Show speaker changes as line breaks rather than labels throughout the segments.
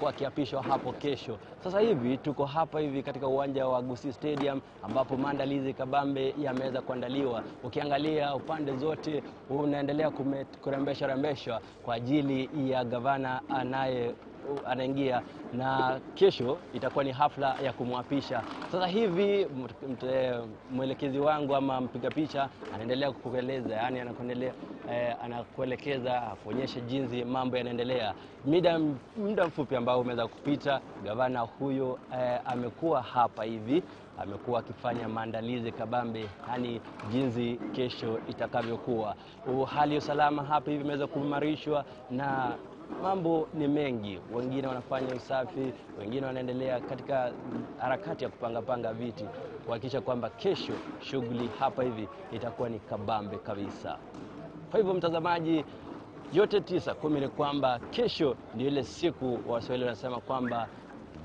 atakuwa akiapishwa hapo kesho. Sasa hivi tuko hapa hivi katika uwanja wa Gusii Stadium ambapo maandalizi kabambe yameweza kuandaliwa. Ukiangalia upande zote unaendelea kurembesha rembeshwa kwa ajili ya gavana anaye anaingia, na kesho itakuwa ni hafla ya kumwapisha. Sasa hivi mwelekezi wangu ama mpiga picha anaendelea kukueleza, yani anakuendelea anakuelekeza kuonyesha jinsi mambo yanaendelea. Muda mfupi ambao umeweza kupita, gavana huyo amekuwa hapa hivi, amekuwa akifanya maandalizi kabambe, yani jinsi kesho itakavyokuwa. Hali ya usalama hapa hivi imeweza kuimarishwa na mambo ni mengi. Wengine wanafanya usafi, wengine wanaendelea katika harakati ya kupanga viti kuhakikisha kwamba kesho shughuli hapa hivi itakuwa ni kabambe kabisa. Kwa hivyo mtazamaji, yote 9-10 ni kwamba kesho ndio ile siku Waswahili wanasema kwamba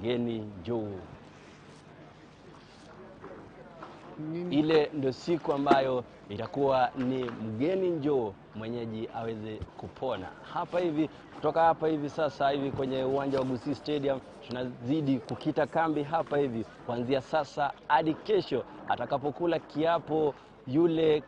geni njoo. Ile ndio siku ambayo itakuwa ni mgeni njoo mwenyeji aweze kupona. Hapa hivi kutoka hapa hivi sasa hivi kwenye uwanja wa Gusii Stadium tunazidi kukita kambi hapa hivi kuanzia sasa hadi kesho atakapokula kiapo yule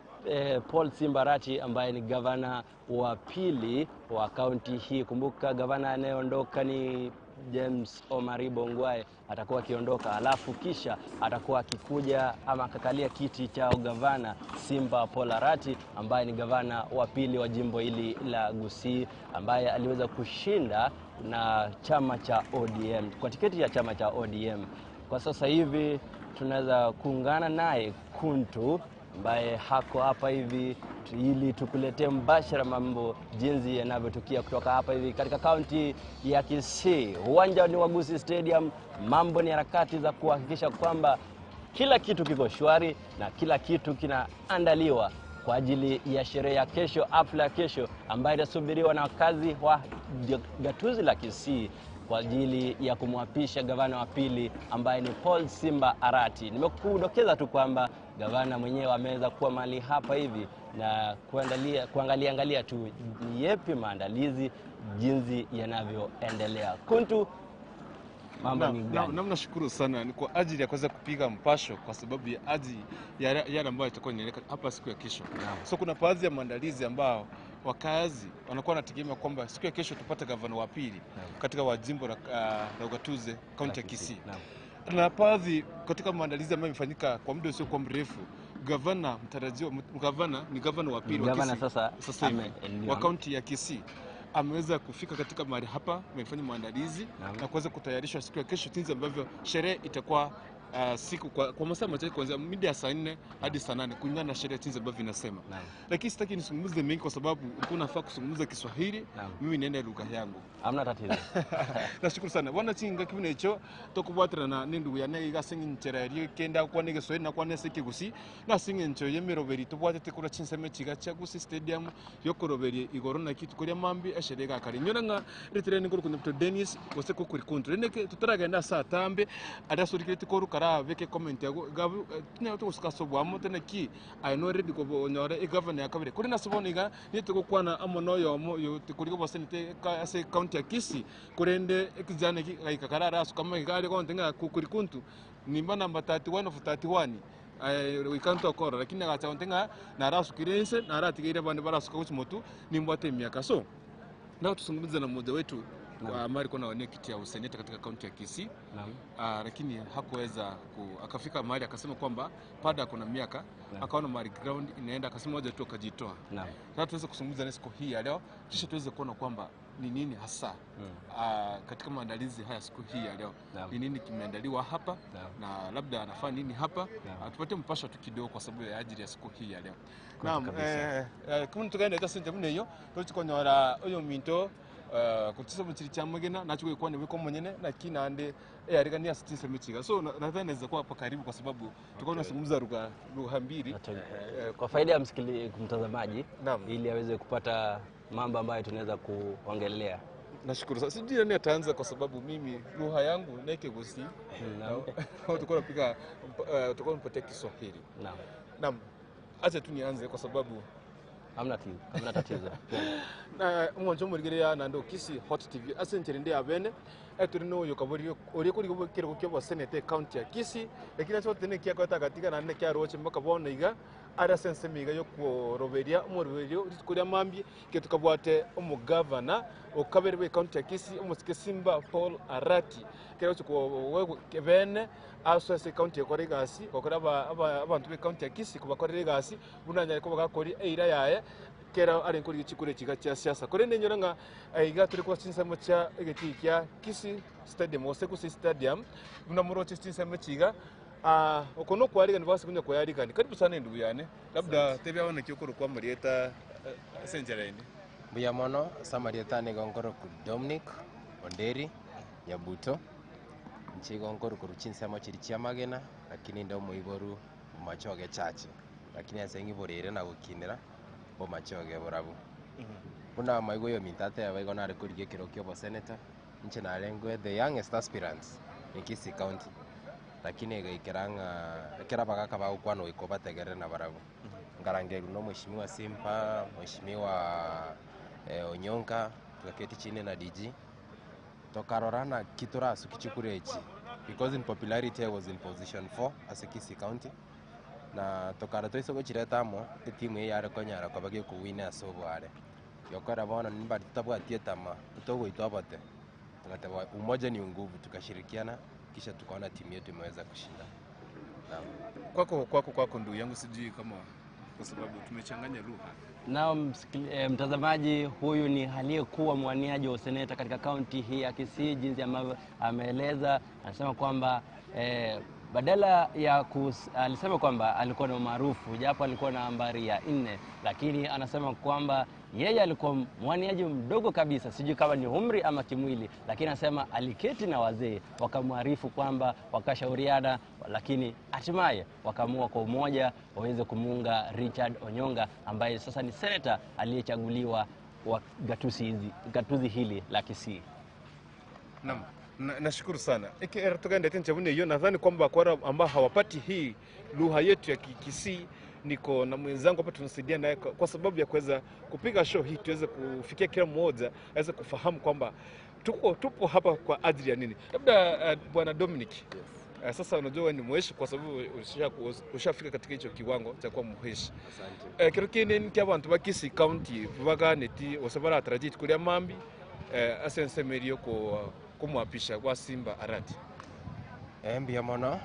Paul Simba Arati ambaye ni gavana wa pili wa kaunti hii. Kumbuka gavana anayeondoka ni James Omariba Ongwae, atakuwa akiondoka, alafu kisha atakuwa akikuja ama akakalia kiti cha gavana Simba Paul Arati ambaye ni gavana wa pili wa jimbo hili la Gusii, ambaye aliweza kushinda na chama cha ODM kwa tiketi ya chama cha ODM. Kwa sasa hivi tunaweza kuungana naye Kuntu ambaye hako hapa hivi ili tukuletee mbashara mambo jinsi yanavyotukia kutoka hapa hivi katika kaunti ya Kisii. Uwanja ni wa Gusii Stadium. Mambo ni harakati za kuhakikisha kwamba kila kitu kiko shwari na kila kitu kinaandaliwa kwa ajili ya sherehe ya kesho, hafla ya kesho ambayo itasubiriwa na wakazi wa gatuzi la Kisii kwa ajili ya kumwapisha gavana wa pili ambaye ni Paul Simba Arati. Nimekudokeza tu kwamba gavana mwenyewe ameweza kuwa mahali hapa hivi na kuangalia angalia tu yepi maandalizi jinsi yanavyoendelea. Kuntu, mambo ni gani?
Na nashukuru sana ni kwa ajili ya kuweza kupiga mpasho kwa sababu ya ajili ya yale ambayo itakuwa inaendelea hapa siku ya kesho. So kuna baadhi ya maandalizi ambao wakazi wanakuwa wanategemea kwamba siku ya kesho tupate gavana wa pili katika wa jimbo la Ugatuzi kaunti ya Kisii. Na baadhi katika maandalizi ambayo yamefanyika kwa muda usio kwa mrefu, gavana mtarajiwa, gavana ni gavana wa pili wa Kisii sasa wa kaunti ya Kisii ameweza kufika katika mahali hapa, amefanya maandalizi na kuweza kutayarisha siku ya kesho jinsi ambavyo sherehe itakuwa siku kwa masaa machache kuanzia mida ya saa 4 hadi saa 8 kulingana na sheria jinsi ambavyo inasema. Lakini sitaki nisungumze mengi kwa sababu ulikuwa unafaa kuzungumza Kiswahili, mimi niende lugha yangu.
Hamna tatizo.
Nashukuru sana. Bwana chinga kibine hicho tokubwatira na nindugu ya nega singinchera ri kenda kwa nige Kiswahili na kwa nese Kigusi na singincho yemiroberi tubwatete kura chinseme chiga cha Gusii Stadium yokoroberi igoro na kitu kuria mambi esherega kare nyona nga retire ngoro kunyapto Dennis gose kokuri kuntu reneke tutaragenda saa tambe adasurikirete koru veke comment yago gabu tunya to kusuka sobwa mo tena ki I know ready ko onyore e governor yakabere kuri nasubona iga nitego kwana amono yo mo yo kuri ko senate ka ase county ya Kisii kurende ekijana ki kaikarara asukama igare ko ntenga kuri kuntu nimba namba 31 of 31 we can't talk lakini agacha ntenga narasukirense naratigeire bande barasuka kuchimotu nimbwa temiaka. So na tusungumze na mmoja wetu ambaye alikuwa anawania kiti ya useneta katika kaunti ya Kisii. Lakini hakuweza akafika mahali akasema kwamba pada kuna miaka, akaona mahali ground inaenda akasema moja tu akajitoa. Sasa tuweze kuzungumza na siku hii ya leo kisha tuweze kuona kwamba ni nini hasa katika maandalizi haya siku hii ya leo, ni nini kimeandaliwa hapa na labda anafanya nini hapa. Tupate mpasho tu kidogo kwa sababu ya ajili ya siku hii ya leo. Naam, kama tukaenda tasente mune hiyo tuchikonyora oyo minto kutisa mchiri chamwegena nachukua kwa niweko mwenyewe na kinande arigania sitisa michiga. So nadhani naweza kuwa hapa karibu kwa sababu tulikuwa tunazungumza lugha mbili
kwa faida ya mtazamaji ili aweze kupata mambo ambayo tunaweza kuongelea.
Nashukuru sana. Sijui nani ataanza kwa sababu mimi lugha yangu ni Kigusi. Naam. Tulikuwa tunapiga tulikuwa tunapatia Kiswahili. Naam. Naam. Acha tu nianze kwa sababu
Hamna tatizo, hamna tatizo.
Na mwanzo murigeria na ndo Kisii Hot TV asentere ndi abene eturi no yo kaburi ori kuri kero kyo senate county ya Kisii lakini chote ne kia kwata katika na ne kia roche mpaka bona iga ara sense miga yo kuroberia umuruberio kuria mambi ke tukabwate umugavana okabere we county ya Kisii umusike Simba Paul Arati kero ko bene aso se county ya Korigasi kokora abantu be county ya Kisii kubakorera gasi bunanya ko bagakori eira yaye kera ari nkuri chikure chika cha siasa kore nenyora nga iga turi kwa chinsamo cha egeti kya Kisii Stadium ose Kisii Stadium buna moroche chinsamo chiga okono kwariga nibasi kunya kwayarikani karibu sana ndugu yane labda tebya wana kyokoro kwa Marieta senjeraini
buya mono samarieta ne gongoro ku Dominic Onderi Nyabuto nchigo ngoro ku chinsamo chiri chiamagena lakini ndo muiboru machoge chache lakini asengi borere na gukinira bo machoge borabu buna maigo yo mintate abaigo nare kurige kiro kyo bo senator nche narengwe the youngest aspirants in Kisii County lakini gaikiranga kera bagaka bagukwano iko bategere na barabu ngarangeru no mheshimiwa Simba mheshimiwa Onyonka tukaketi chini na DG tokarorana kitura sukichikurechi because in popularity I was in position 4 as a Kisii County na tokara toisogo chiretamo etimu yare konyara kwabage kuwina asobo are yokora bona nimba tutabwatie tama tutogoitwa bote tukateba umoja ni nguvu tukashirikiana kisha tukaona timu yetu imeweza kushinda. Naam.
Kwako ndugu yangu sijui kama kwa sababu tumechanganya lugha.
Naam, mtazamaji, huyu ni aliyekuwa mwaniaji wa seneta katika kaunti hii ya Kisii, jinsi ambavyo ameeleza, anasema kwamba badala ya alisema kwamba alikuwa na umaarufu japo alikuwa na nambari ya 4, lakini anasema kwamba yeye alikuwa mwaniaji mdogo kabisa, sijui kama ni umri ama kimwili, lakini anasema aliketi na wazee wakamwarifu kwamba wakashauriana, lakini hatimaye wakaamua kwa umoja waweze kumuunga Richard Onyonga ambaye sasa ni senator aliyechaguliwa wa gatuzi hili la Kisii.
Naam. Nashukuru sana. Tugende tena hiyo nadhani kwamba kwa ambao hawapati hii lugha yetu ya Kisii niko na mwenzangu hapa tunasaidia naye kwa sababu ya kuweza kupiga show hii tuweze kufikia kila mmoja aweze kufahamu kwamba tupo hapa kwa ajili ya nini. Labda Bwana Dominic. Yes. Sasa unajua ni mweshi kwa sababu ushafika katika hicho kiwango cha kuwa mweshi. Asante. Kero kine ni kwa abantu ba Kisii County baganeti osabara tarajit kulia mambi asensemerio ko kumwapisha kwa Simba Arati.
Mbia mono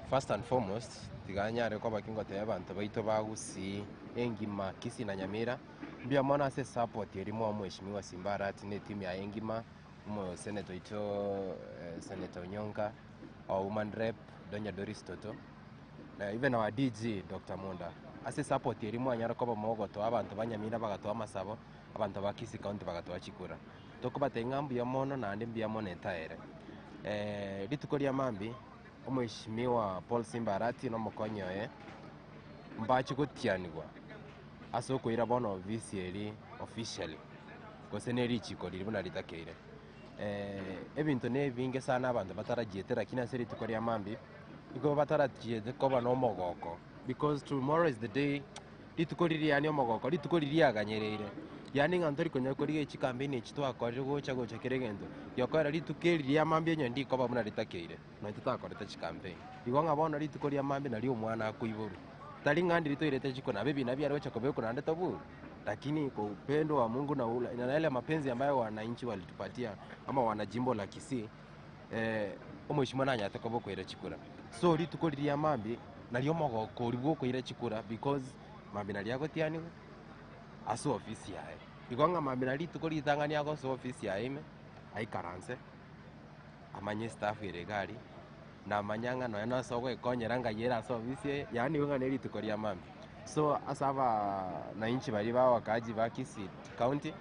first and foremost tiganyare kwa bakingo te abantu baito bagusi engima Kisii na Nyamira mbia mono ase support erimo mheshimiwa Simba Arati ne team ya engima mo senator ito Senator Onyonka our woman rep Donya Doris Toto na even our DG Dr. Monda ase support erimo anyara kwa mogoto abantu banyamira bagatoa masabo abantu ba Kisii County bagatoa chikura tokobate ngambu ya mono na andi mbia mono etaere rituko ria mambi omheshimiwa Paul Simba Arati no mukonyoe mbachi gutianigwa aso kuira bono VCL officially gose ne richiko riri buna ritakeire ebintu ne binge sana abantu batarajiete lakini ase rituko ria mambi iko batarajiete koba no mogoko because tomorrow is the day rituko riri yani omogoko rituko riri aganyereire yani ngantori konya kori chikambini chitwakorire gocha gocha kiregendo yokora rituko ria mambi enyo ndiko buna ritakeire no tutakorete chikampeni igo ngabona rituko ria mambi nari omwana akuiboru tari ngandi ritoirete chiko na bibi na biarocha kobeko na ndetobu lakini kwa upendo wa Mungu na yale mapenzi ambayo wananchi walitupatia ama wana jimbo la Kisii omheshimiwa nanyate koboko ire chikura so rituko ria mambi nari omogoko ribwoko ire chikura because mambi nari agotiani aso ofisi yae igonga mambi nari rituko ritangani agoso ofisi yae ime aikaranse amanye staff ire gari na manyanga no yana sogo ekonyera ngayera aso ofisi yani ngane rituko ria mambi so asaba na inchi bari ba wakaji ba Kisii County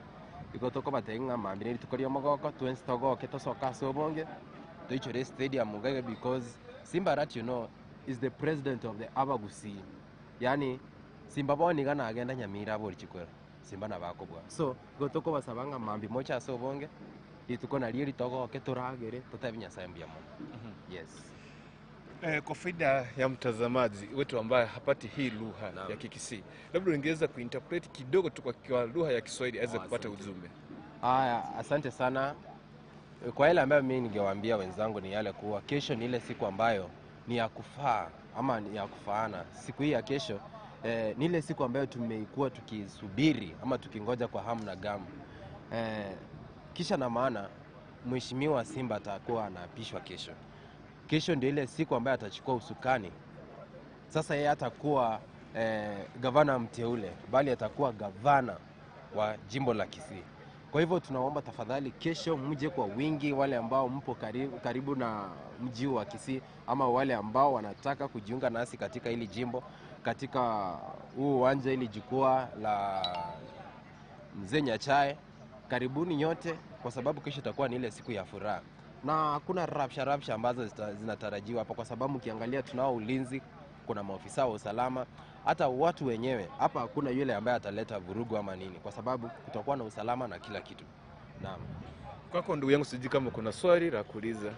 iko toko batenga mambi rituko ria mogoko twensi togoke tosoka sobonge toichure stadium mugage because Simba Arati you know is the president of the Abagusi yani Simba boni gana agenda Nyamira bori chikwera Simba na bakobwa so gotoko basabanga mambi mocha sobonge rituko na ri ritogoke turagere tutabinya sambia mo. Yes.
Kwa faida ya mtazamaji wetu ambaye hapati hii lugha ya Kikisii, labda ungeweza kuinterpret kidogo tu kwa lugha ya Kiswahili aweze kupata ujumbe.
Haya, asante sana. Kwa yale ambayo mimi ningewaambia wenzangu ni yale kuwa kesho ni ile siku ambayo ni ya kufaa ama ni ya kufaana. Siku hii ya kesho ni ile siku ambayo tumeikuwa tukisubiri ama tukingoja kwa hamu na gamu. Kisha na maana Mheshimiwa Simba atakuwa anaapishwa kesho. Kesho ndio ile siku ambayo atachukua usukani. Sasa yeye atakuwa gavana mteule, bali atakuwa gavana wa jimbo la Kisii. Kwa hivyo tunaomba tafadhali kesho mje kwa wingi, wale ambao mpo karibu na mji wa Kisii ama wale ambao wanataka kujiunga nasi katika hili jimbo, katika huu uwanja, hili jukwaa la Mzee Nyachae. Karibuni nyote, kwa sababu kesho itakuwa ni ile siku ya furaha na hakuna rabsha ambazo zinatarajiwa hapa, kwa sababu ukiangalia tunao ulinzi, kuna maofisa wa usalama, hata watu wenyewe hapa hakuna yule ambaye ataleta vurugu ama nini, kwa sababu kutakuwa na usalama na kila kitu. Naam.
Kwako ndugu yangu, sijui kama kuna swali la kuuliza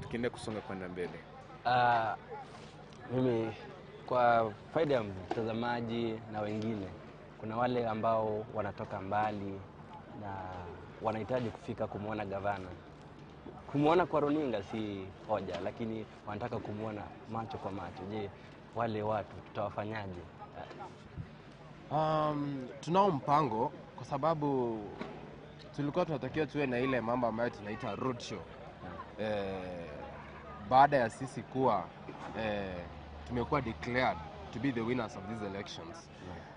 tukiendelea kusonga kwenda mbele.
Mimi kwa faida ya mtazamaji na wengine, kuna wale ambao wanatoka mbali na wanahitaji kufika kumwona gavana. Kumwona kwa runinga si hoja, lakini wanataka kumwona macho kwa macho. Je, wale watu tutawafanyaje?
Tunao mpango, kwa sababu tulikuwa tunatakiwa tuwe na ile mambo ambayo tunaita road show. Baada ya sisi kuwa tumekuwa declared to be the winners of these elections.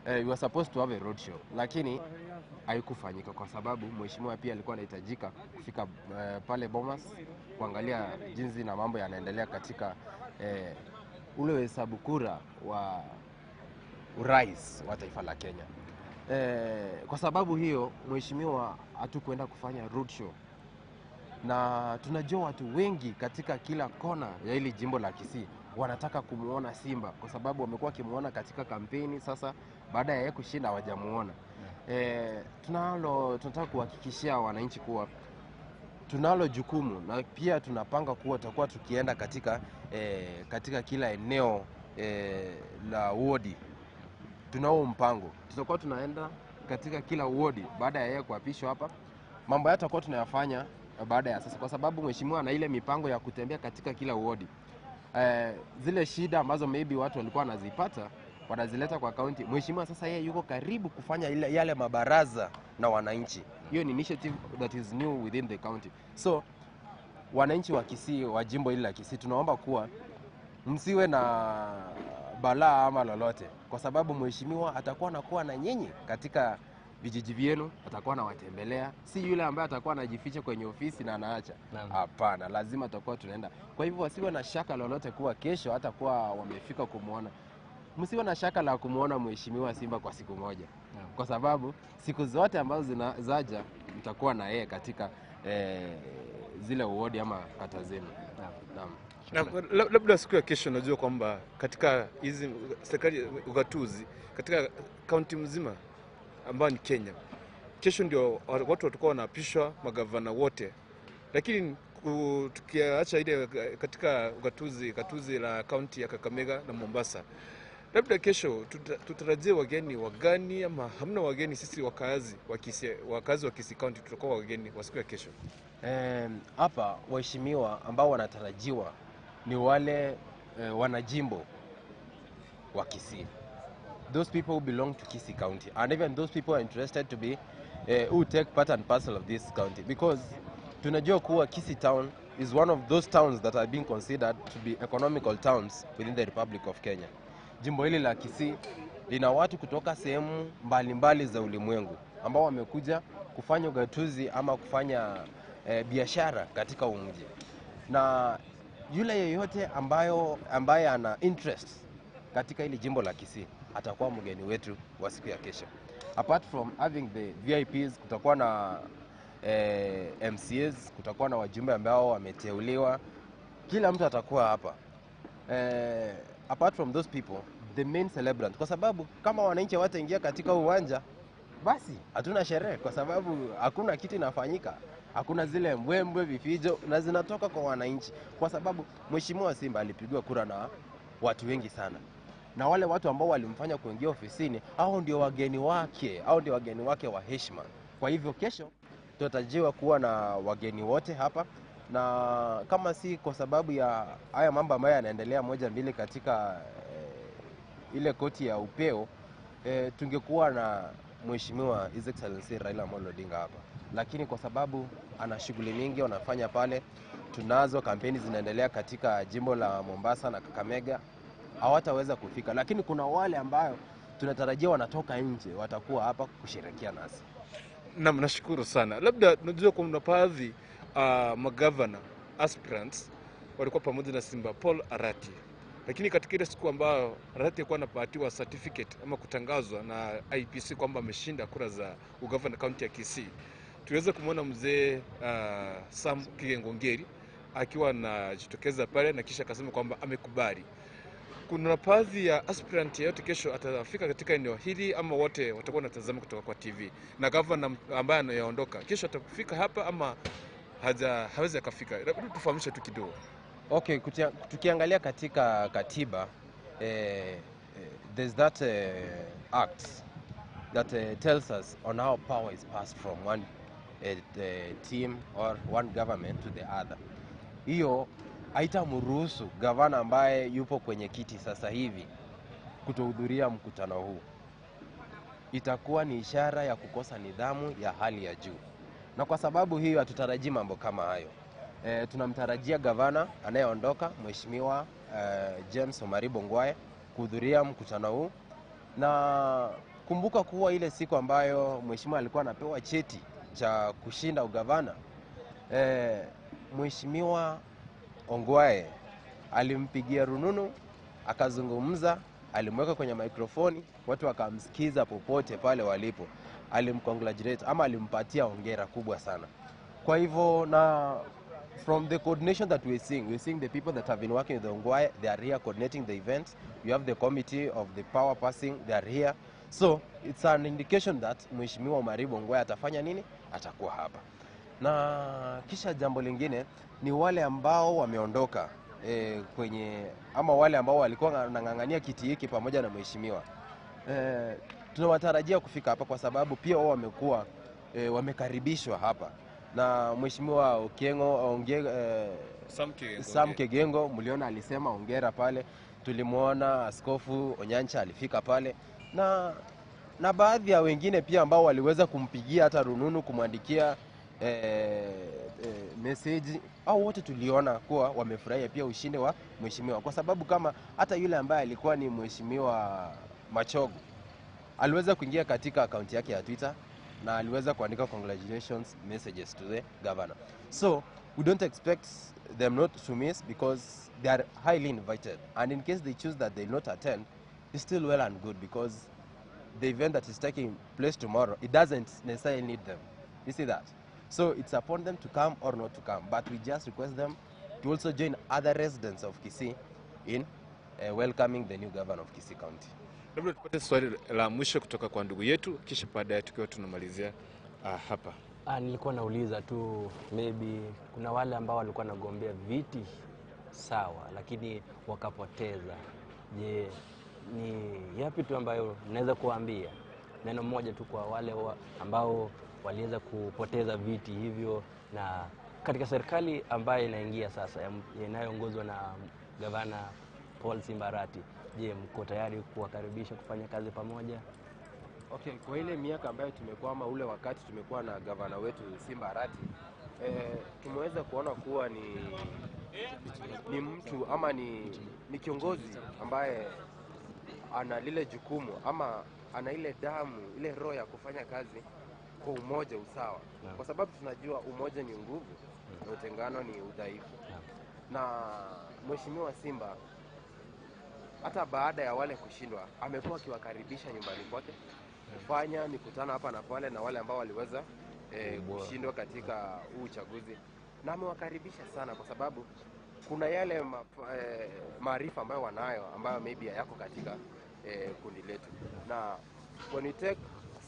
We were supposed to have a road show, lakini haikufanyika kwa sababu mheshimiwa pia alikuwa anahitajika kufika pale Bomas kuangalia jinsi na mambo yanaendelea katika ule hesabu kura wa urais wa taifa la Kenya. Kwa sababu hiyo mheshimiwa hatukwenda kufanya road show, na tunajua watu wengi katika kila kona ya hili jimbo la Kisii wanataka kumuona Simba kwa sababu wamekuwa wakimuona katika kampeni. Sasa baada ya yeye kushinda hawajamuona. Tunataka kuhakikishia wananchi kuwa tunalo jukumu na pia tunapanga kuwa tutakuwa tukienda katika kila eneo la wodi. Tunao mpango, tutakuwa tunaenda katika kila wodi baada ya yeye kuapishwa hapa. Mambo yote tutakuwa tunayafanya baada ya sasa, kwa sababu mheshimiwa ana ile mipango ya kutembea katika kila wodi. Zile shida ambazo maybe watu walikuwa wanazipata wanazileta kwa kaunti. Mheshimiwa sasa yeye yuko karibu kufanya yale mabaraza na wananchi. Hiyo ni initiative that is new within the county. So wananchi wa Kisii, wa jimbo hili la Kisii, tunaomba kuwa msiwe na balaa ama lolote, kwa sababu mheshimiwa atakuwa anakuwa na nyinyi katika vijiji vyenu, atakuwa anawatembelea. Si yule ambaye atakuwa anajificha kwenye ofisi na anaacha. Hapana, lazima tutakuwa tunaenda. Kwa hivyo wasiwe na shaka lolote kuwa kesho hatakuwa wamefika kumuona. Msiwe na shaka la kumuona mheshimiwa Simba kwa siku moja, kwa sababu siku zote ambazo zinazaja mtakuwa na yeye katika zile wodi ama kata zenu. Naam.
Na labda siku ya kesho, najua kwamba katika hizi serikali ugatuzi katika kaunti mzima ambayo ni Kenya, kesho ndio watu watakuwa wanaapishwa magavana wote, lakini tukiacha ile katika gatuzi la kaunti ya Kakamega na Mombasa, labda kesho tutarajie wageni wagani ama hamna wageni? Sisi wakazi wa Kisii County tutakuwa wageni wa siku ya kesho.
Hapa waheshimiwa ambao wanatarajiwa ni wale wanajimbo wa Kisii, those people who belong to Kisii County, and even those people are interested to be who take part and parcel of this county, because tunajua kuwa Kisii town is one of those towns that are being considered to be economical towns within the Republic of Kenya. Jimbo hili la Kisii lina watu kutoka sehemu mbalimbali za ulimwengu ambao wamekuja kufanya ugatuzi ama kufanya biashara katika mji, na yule yeyote ambaye ana interest katika hili jimbo la Kisii atakuwa mgeni wetu wa siku ya kesho. Apart from having the VIPs, kutakuwa na MCAs, kutakuwa na wajumbe ambao wameteuliwa, kila mtu atakuwa hapa. Apart from those people, the main celebrant, kwa sababu kama wananchi hawataingia katika uwanja basi hatuna sherehe, kwa sababu hakuna kitu inafanyika. Hakuna zile mbwembwe, vifijo, na zinatoka kwa wananchi, kwa sababu Mheshimiwa Simba alipigiwa kura na watu wengi sana, na wale watu ambao walimfanya kuingia ofisini, hao ndio wageni wake, hao ndio wageni wake wa heshima. Kwa hivyo kesho tutarajiwa kuwa na wageni wote hapa, na kama si kwa sababu ya haya mambo ambayo yanaendelea moja mbili katika ile koti ya upeo, tungekuwa na Mheshimiwa His Excellency Raila Amolo Odinga hapa, lakini kwa sababu ana shughuli mingi wanafanya pale, tunazo kampeni zinaendelea katika jimbo la Mombasa na Kakamega, hawataweza kufika, lakini kuna wale ambayo tunatarajia wanatoka nje watakuwa hapa kusherehekea nasi.
Naam, nashukuru sana. Labda najua kuna baadhi magavana aspirants walikuwa pamoja na Simba Paul Arati, lakini katika ile siku ambayo Arati alikuwa anapatiwa certificate ama kutangazwa na IPC kwamba ameshinda kura za ugavana kaunti ya Kisii, tuliweza kumwona mzee Sam Kigengo Ngeri akiwa anajitokeza pale na kisha akasema kwamba amekubali. Kuna baadhi ya aspirant yeyote kesho atafika katika eneo hili ama wote watakuwa wanatazama kutoka kwa TV? Na gavana ambaye anayeondoka kesho atafika hapa ama hawezi akafika? Labda tufahamishe tu kidogo.
Okay, tukiangalia katika katiba there's that act that tells us on how power is passed from one team or one government to the other. Hiyo haitamruhusu gavana ambaye yupo kwenye kiti sasa hivi kutohudhuria mkutano huu. Itakuwa ni ishara ya kukosa nidhamu ya hali ya juu, na kwa sababu hiyo hatutarajii mambo kama hayo. Tunamtarajia gavana anayeondoka Mheshimiwa James Omariba Ongwae kuhudhuria mkutano huu, na kumbuka kuwa ile siku ambayo mheshimiwa alikuwa anapewa cheti cha kushinda ugavana, Mheshimiwa Ongwae alimpigia rununu akazungumza, alimweka kwenye mikrofoni, watu wakamsikiza popote pale walipo, alimcongratulate ama alimpatia hongera kubwa sana. Kwa hivyo na from the coordination that we're seeing the people that have been working with the Ongwae, they are here coordinating the event. You have the committee of the power passing, they are here. So it's an indication that Mheshimiwa Omariba Ongwae atafanya nini? Atakuwa hapa. Na kisha jambo lingine ni wale ambao wameondoka kwenye ama wale ambao walikuwa wanang'ang'ania kiti hiki pamoja na mheshimiwa. Tunawatarajia kufika hapa kwa sababu pia wao wamekuwa wamekaribishwa hapa na Mheshimiwa Okiengo
Sam Kigengo.
Sam Kigengo, mliona alisema hongera pale. Tulimwona Askofu Onyancha alifika pale na baadhi ya wengine pia ambao waliweza kumpigia hata rununu kumwandikia message, au wote tuliona kuwa wamefurahia pia ushindi wa mheshimiwa, kwa sababu kama hata yule ambaye alikuwa ni Mheshimiwa Machogu aliweza kuingia katika akaunti yake ya Twitter na aliweza kuandika congratulations messages to the governor. So we don't expect them not to miss because they are highly invited, and in case they choose that they will not attend, it's still well and good because the event that is taking place tomorrow, it doesn't necessarily need them. You see that? So it's upon them to come or not to come, but we just request them to also join other residents of Kisii in welcoming the new governor of Kisii County.
Labda tupate swali la mwisho kutoka kwa ndugu yetu, kisha baadaye tukiwa tunamalizia hapa.
Nilikuwa nauliza tu maybe kuna wale ambao walikuwa wanagombea viti sawa, lakini wakapoteza. Je, ni yapi tu ambayo naweza kuambia neno moja tu kwa wale ambao waliweza kupoteza viti hivyo, na katika serikali ambayo inaingia sasa inayoongozwa na Gavana Paul Simba Arati, je, mko tayari kuwakaribisha kufanya kazi pamoja?
Okay, kwa ile miaka ambayo tumekuwa ama ule wakati tumekuwa na gavana wetu Simba Arati, tumeweza kuona kuwa ni mtu ama ni kiongozi ambaye ana lile jukumu ama ana ile damu, ile roho ya kufanya kazi kwa umoja, usawa. Kwa sababu tunajua umoja ni nguvu na utengano ni udhaifu. Na Mheshimiwa Simba hata baada ya wale kushindwa amekuwa akiwakaribisha nyumbani kwake kufanya mikutano hapa na pale na wale ambao waliweza kushindwa katika huu uchaguzi, na amewakaribisha sana kwa sababu kuna yale maarifa ambayo wanayo ambayo maybe hayako katika kundi letu. Na when you take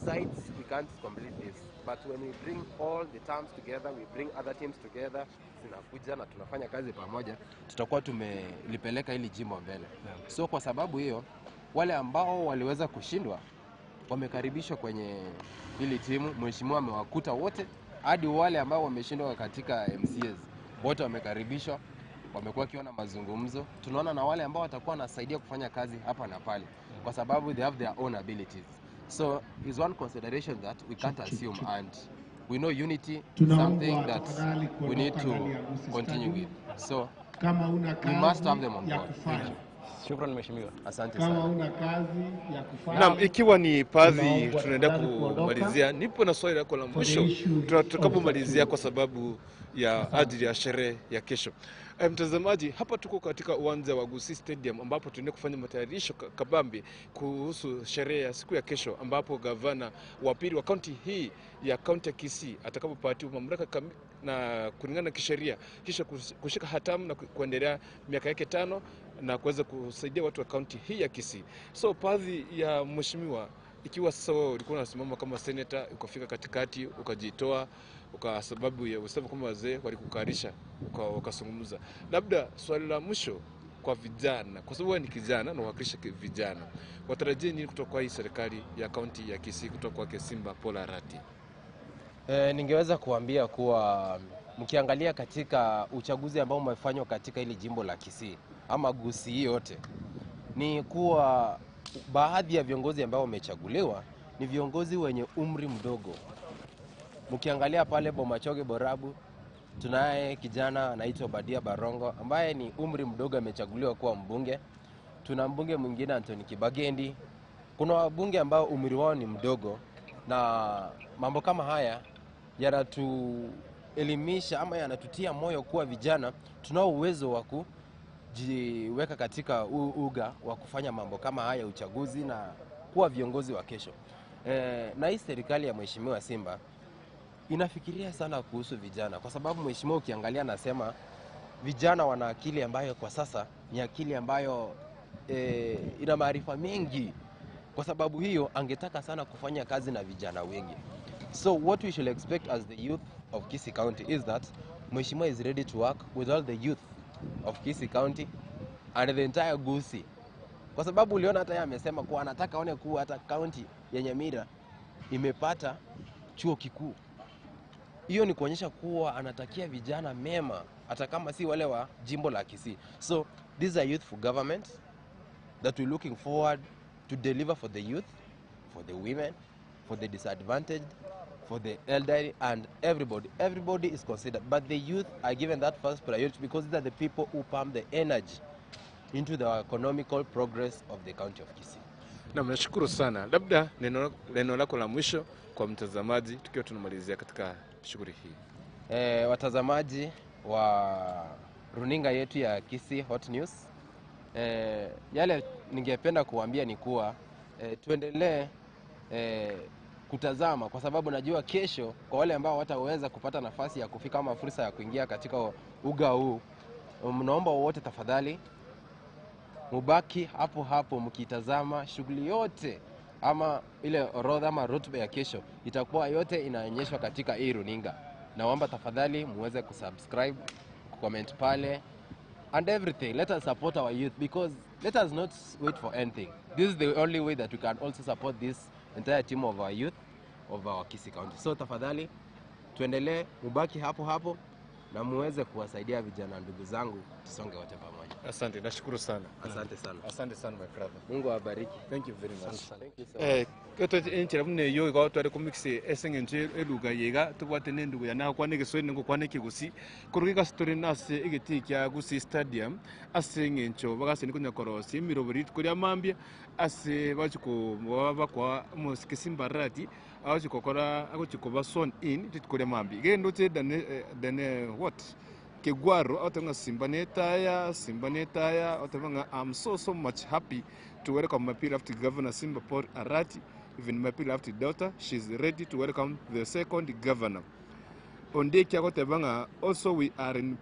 sides we can't complete this, but when we bring all the terms together, we bring other teams together, zinakuja na tunafanya kazi pamoja, tutakuwa tumelipeleka hili jimbo mbele. So kwa sababu hiyo, wale ambao waliweza kushindwa wamekaribishwa kwenye hili timu. Mheshimiwa amewakuta wote, hadi wale ambao wameshindwa katika MCAs wote wamekaribishwa, wamekuwa wakiona mazungumzo. Tunaona na wale ambao watakuwa wanasaidia kufanya kazi hapa na pale, kwa sababu they have their own abilities. So is one consideration that we can't assume, and we know unity is
Tunaombwa
something that
tafadhali
we need
kuondoka
to
ndani ya Gusii
continue
Stadium
with. So
kama una
we must have
kazi
them on
ya
board. Thank
kufanya.
you.
Shukrani mheshimiwa.
Asante
Kama
sana.
una kazi ya kufanya,
Naam, ikiwa ni baadhi
tunaombwa
tunaenda
tafadhali kuondoka
kumalizia, nipo na swali lako la
for the
mwisho
issue of
tutakapomalizia kwa
security.
sababu ya
Asante.
ajili ya sherehe ya kesho. Mtazamaji, hapa tuko katika uwanja wa Gusii Stadium ambapo tunaenda kufanya matayarisho kabambe kuhusu sherehe ya siku ya kesho, ambapo gavana wa pili wa kaunti hii ya kaunti ya Kisii atakapopatiwa mamlaka na kulingana na kisheria, kisha kushika hatamu na kuendelea miaka yake 5 na kuweza kusaidia watu wa kaunti hii ya Kisii. So baadhi ya mheshimiwa, ikiwa sasa wewe ulikuwa unasimama kama seneta ukafika katikati ukajitoa kwa sababu ya usema kwamba wazee walikukarisha ukazungumza, labda swali la mwisho kwa vijana, kwa sababu wewe ni kijana na uwakilisha vijana, watarajie nini kutoka kwa hii serikali ya kaunti ya Kisii kutoka kwake Simba Paul Arati?
Ningeweza kuambia kuwa mkiangalia katika uchaguzi ambao umefanywa katika hili jimbo la Kisii ama Gusii yote, ni kuwa baadhi ya viongozi ambao wamechaguliwa ni viongozi wenye umri mdogo. Mkiangalia pale Bomachoge Borabu, tunaye kijana anaitwa Badia Barongo ambaye ni umri mdogo amechaguliwa kuwa mbunge. Tuna mbunge mwingine Anthony Kibagendi. Kuna wabunge ambao umri wao ni mdogo, na mambo kama haya yanatuelimisha ama yanatutia moyo kuwa vijana tunao uwezo wa kujiweka katika uga wa kufanya mambo kama haya, uchaguzi na kuwa viongozi wa kesho. Na hii serikali ya Mheshimiwa Simba inafikiria sana kuhusu vijana, kwa sababu mheshimiwa ukiangalia anasema vijana wana akili ambayo kwa sasa ni akili ambayo ina maarifa mengi. Kwa sababu hiyo angetaka sana kufanya kazi na vijana wengi. So what we should expect as the youth of Kisii County is that Mheshimiwa is ready to work with all the youth of Kisii County and the entire Gusii. Kwa sababu uliona hata yeye amesema kuwa anataka aone kuwa hata county ya Nyamira imepata chuo kikuu. Hiyo ni kuonyesha kuwa anatakia vijana mema, hata kama si wale wa jimbo la Kisii. So this is a youthful government that we're looking forward to deliver for the youth, for the women, for the disadvantaged, for the elderly, and everybody. Everybody is considered, but the youth are given that first priority because these are the people who pump the energy into the economical progress of the county of Kisii.
Na nashukuru sana, labda neno lako la mwisho kwa mtazamaji tukiwa tunamalizia katika shughuli hii.
Watazamaji wa runinga yetu ya Kisii Hot News, yale ningependa kuambia ni kuwa tuendelee kutazama, kwa sababu najua kesho kwa wale ambao wataweza kupata nafasi ya kufika ama fursa ya kuingia katika uga huu, mnaomba wote tafadhali mubaki hapo hapo mkitazama shughuli yote ama ile orodha ama rotuba ya kesho itakuwa yote inaonyeshwa katika hii runinga. Naomba tafadhali muweze kusubscribe, kucomment pale and everything. Let us support our youth because let us not wait for anything. This is the only way that we can also support this entire team of our youth of our Kisii County. So tafadhali tuendelee, mubaki hapo hapo na muweze kuwasaidia vijana ndugu zangu, tusonge wote pamoja.
Asante, nashukuru sana.
Asante sana.
Asante sana my brother.
Mungu awabariki.
Thank you very much.
Thank you so much.
Keto enchera buna eyo igo tware komix ase eng'encho eluga yega tobwate na endugu yane agokwana egeswahili ningokwana ekegusii, korwa egasi tore nase egetii kia Gusii Stadium ase eng'encho bagaseni konya korosia emirobo rituko ria mambia ase bachi koba bakoa omosike Simba Arati agochi kokora agochi koba sworn in rituko ria mambia. Iga ndoche dane what Kegwaro agoteba ng'a Simba netaya, Simba netaya, agoteba ng'a I'm so so much happy to welcome my beloved governor Simba Paul Arati, even my beloved daughter, she's ready to welcome the second governor. Ondeki agoteba ng'a also we are in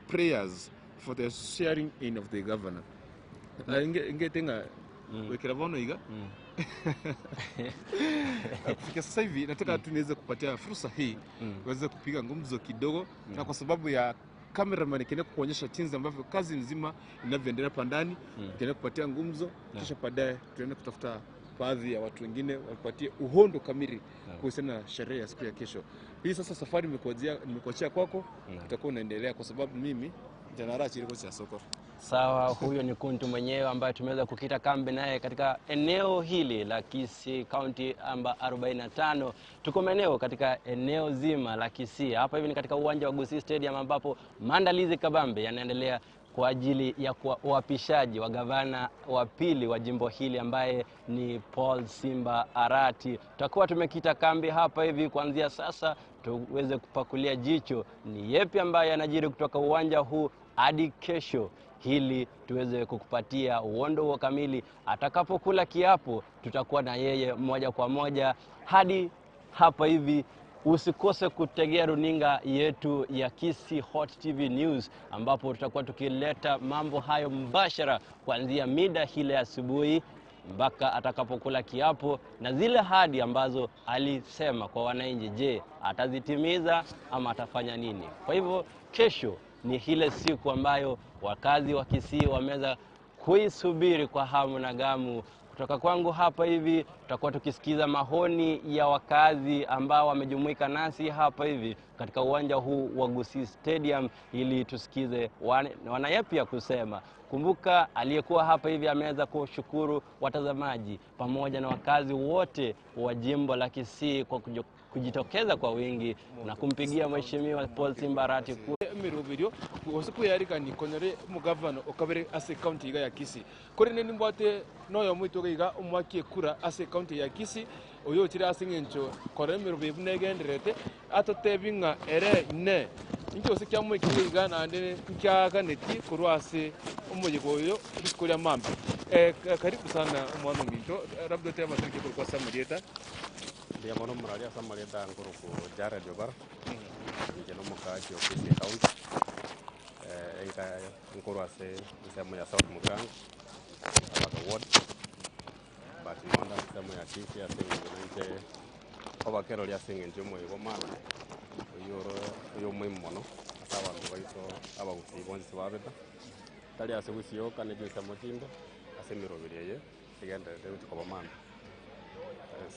prayers for the sharing in of the governor. Na ingete ng'a wekera bono iga Kufikia sasa hivi nataka tu niweze kupatia fursa hii uweze kupiga ngumzo kidogo, na kwa sababu ya cameraman kiende kuonyesha jinsi ambavyo kazi nzima inavyoendelea hapa ndani, kiende kupatia ngumzo, kisha baadaye tuende kutafuta baadhi ya watu wengine wapatie uhondo kamili kuhusiana na sherehe ya siku ya kesho. Hii sasa safari nimekuachia kwako, utakuwa unaendelea kwa sababu mimi janara chiriko cha soko.
Sawa, huyo ni Kuntu mwenyewe ambaye tumeweza kukita kambi naye katika eneo hili la Kisii County amba 45. Tuko maeneo katika eneo zima la Kisii. Hapa hivi ni katika uwanja wa Gusii Stadium ambapo maandalizi kabambe yanaendelea kwa ajili ya uapishaji wa gavana wa pili wa jimbo hili ambaye ni Paul Simba Arati. Tutakuwa tumekita kambi hapa hivi kuanzia sasa tuweze kupakulia jicho ni yepi ambaye yanajiri kutoka uwanja huu hadi kesho, ili tuweze kukupatia uondo huo kamili. Atakapokula kiapo tutakuwa na yeye moja kwa moja hadi hapa hivi. Usikose kutegea runinga yetu ya Kisii Hot TV News ambapo tutakuwa tukileta mambo hayo mbashara kuanzia mida ile asubuhi mpaka atakapokula kiapo, na zile ahadi ambazo alisema kwa wananchi, je, atazitimiza ama atafanya nini? Kwa hivyo kesho ni ile siku ambayo wakazi wa Kisii wameweza kuisubiri kwa hamu na gamu. Kutoka kwangu hapa hivi tutakuwa tukisikiza mahoni ya wakazi ambao wamejumuika nasi hapa hivi katika uwanja huu wa Gusii Stadium ili tusikize wana yapi ya kusema. Kumbuka aliyekuwa hapa hivi ameweza kushukuru watazamaji pamoja na wakazi wote wa jimbo la Kisii kwa kujitokeza kwa wingi na kumpigia Mheshimiwa Paul Simba Arati
Mirobirio gose kwiyarikani konyore omugavana okabere ase county iga ya Kisii kore nini mbwate noyo mwito iga omwaki ekura ase county ya Kisii oyo ochire ase ng'encho kore emirobo buna egenderete atotebi ng'a ere ne inki gose kiamoikire iga naende nkiaganeti korwa ase omoyego oyo rituko ria mambi. Karibu sana omwana ominto, labda otebe amasani korwa ase amarieta.
Ndiyo mono murari ase amarieta nkoruku Jared Obara. Nje no mukaji wa Kisii County. Enka nkoro ase nsemo ya South Mugango Abaka Ward. But nonda nsemo ya Kisii ase nje obakero ria ase nje omoyego mana oyoro oyo muhimu mono ase abanto baito abagusii bonsi babeta tari ase gusioka ne nsemo chinde ase emiroberi eye egenderete gochikoba mambia. Yes.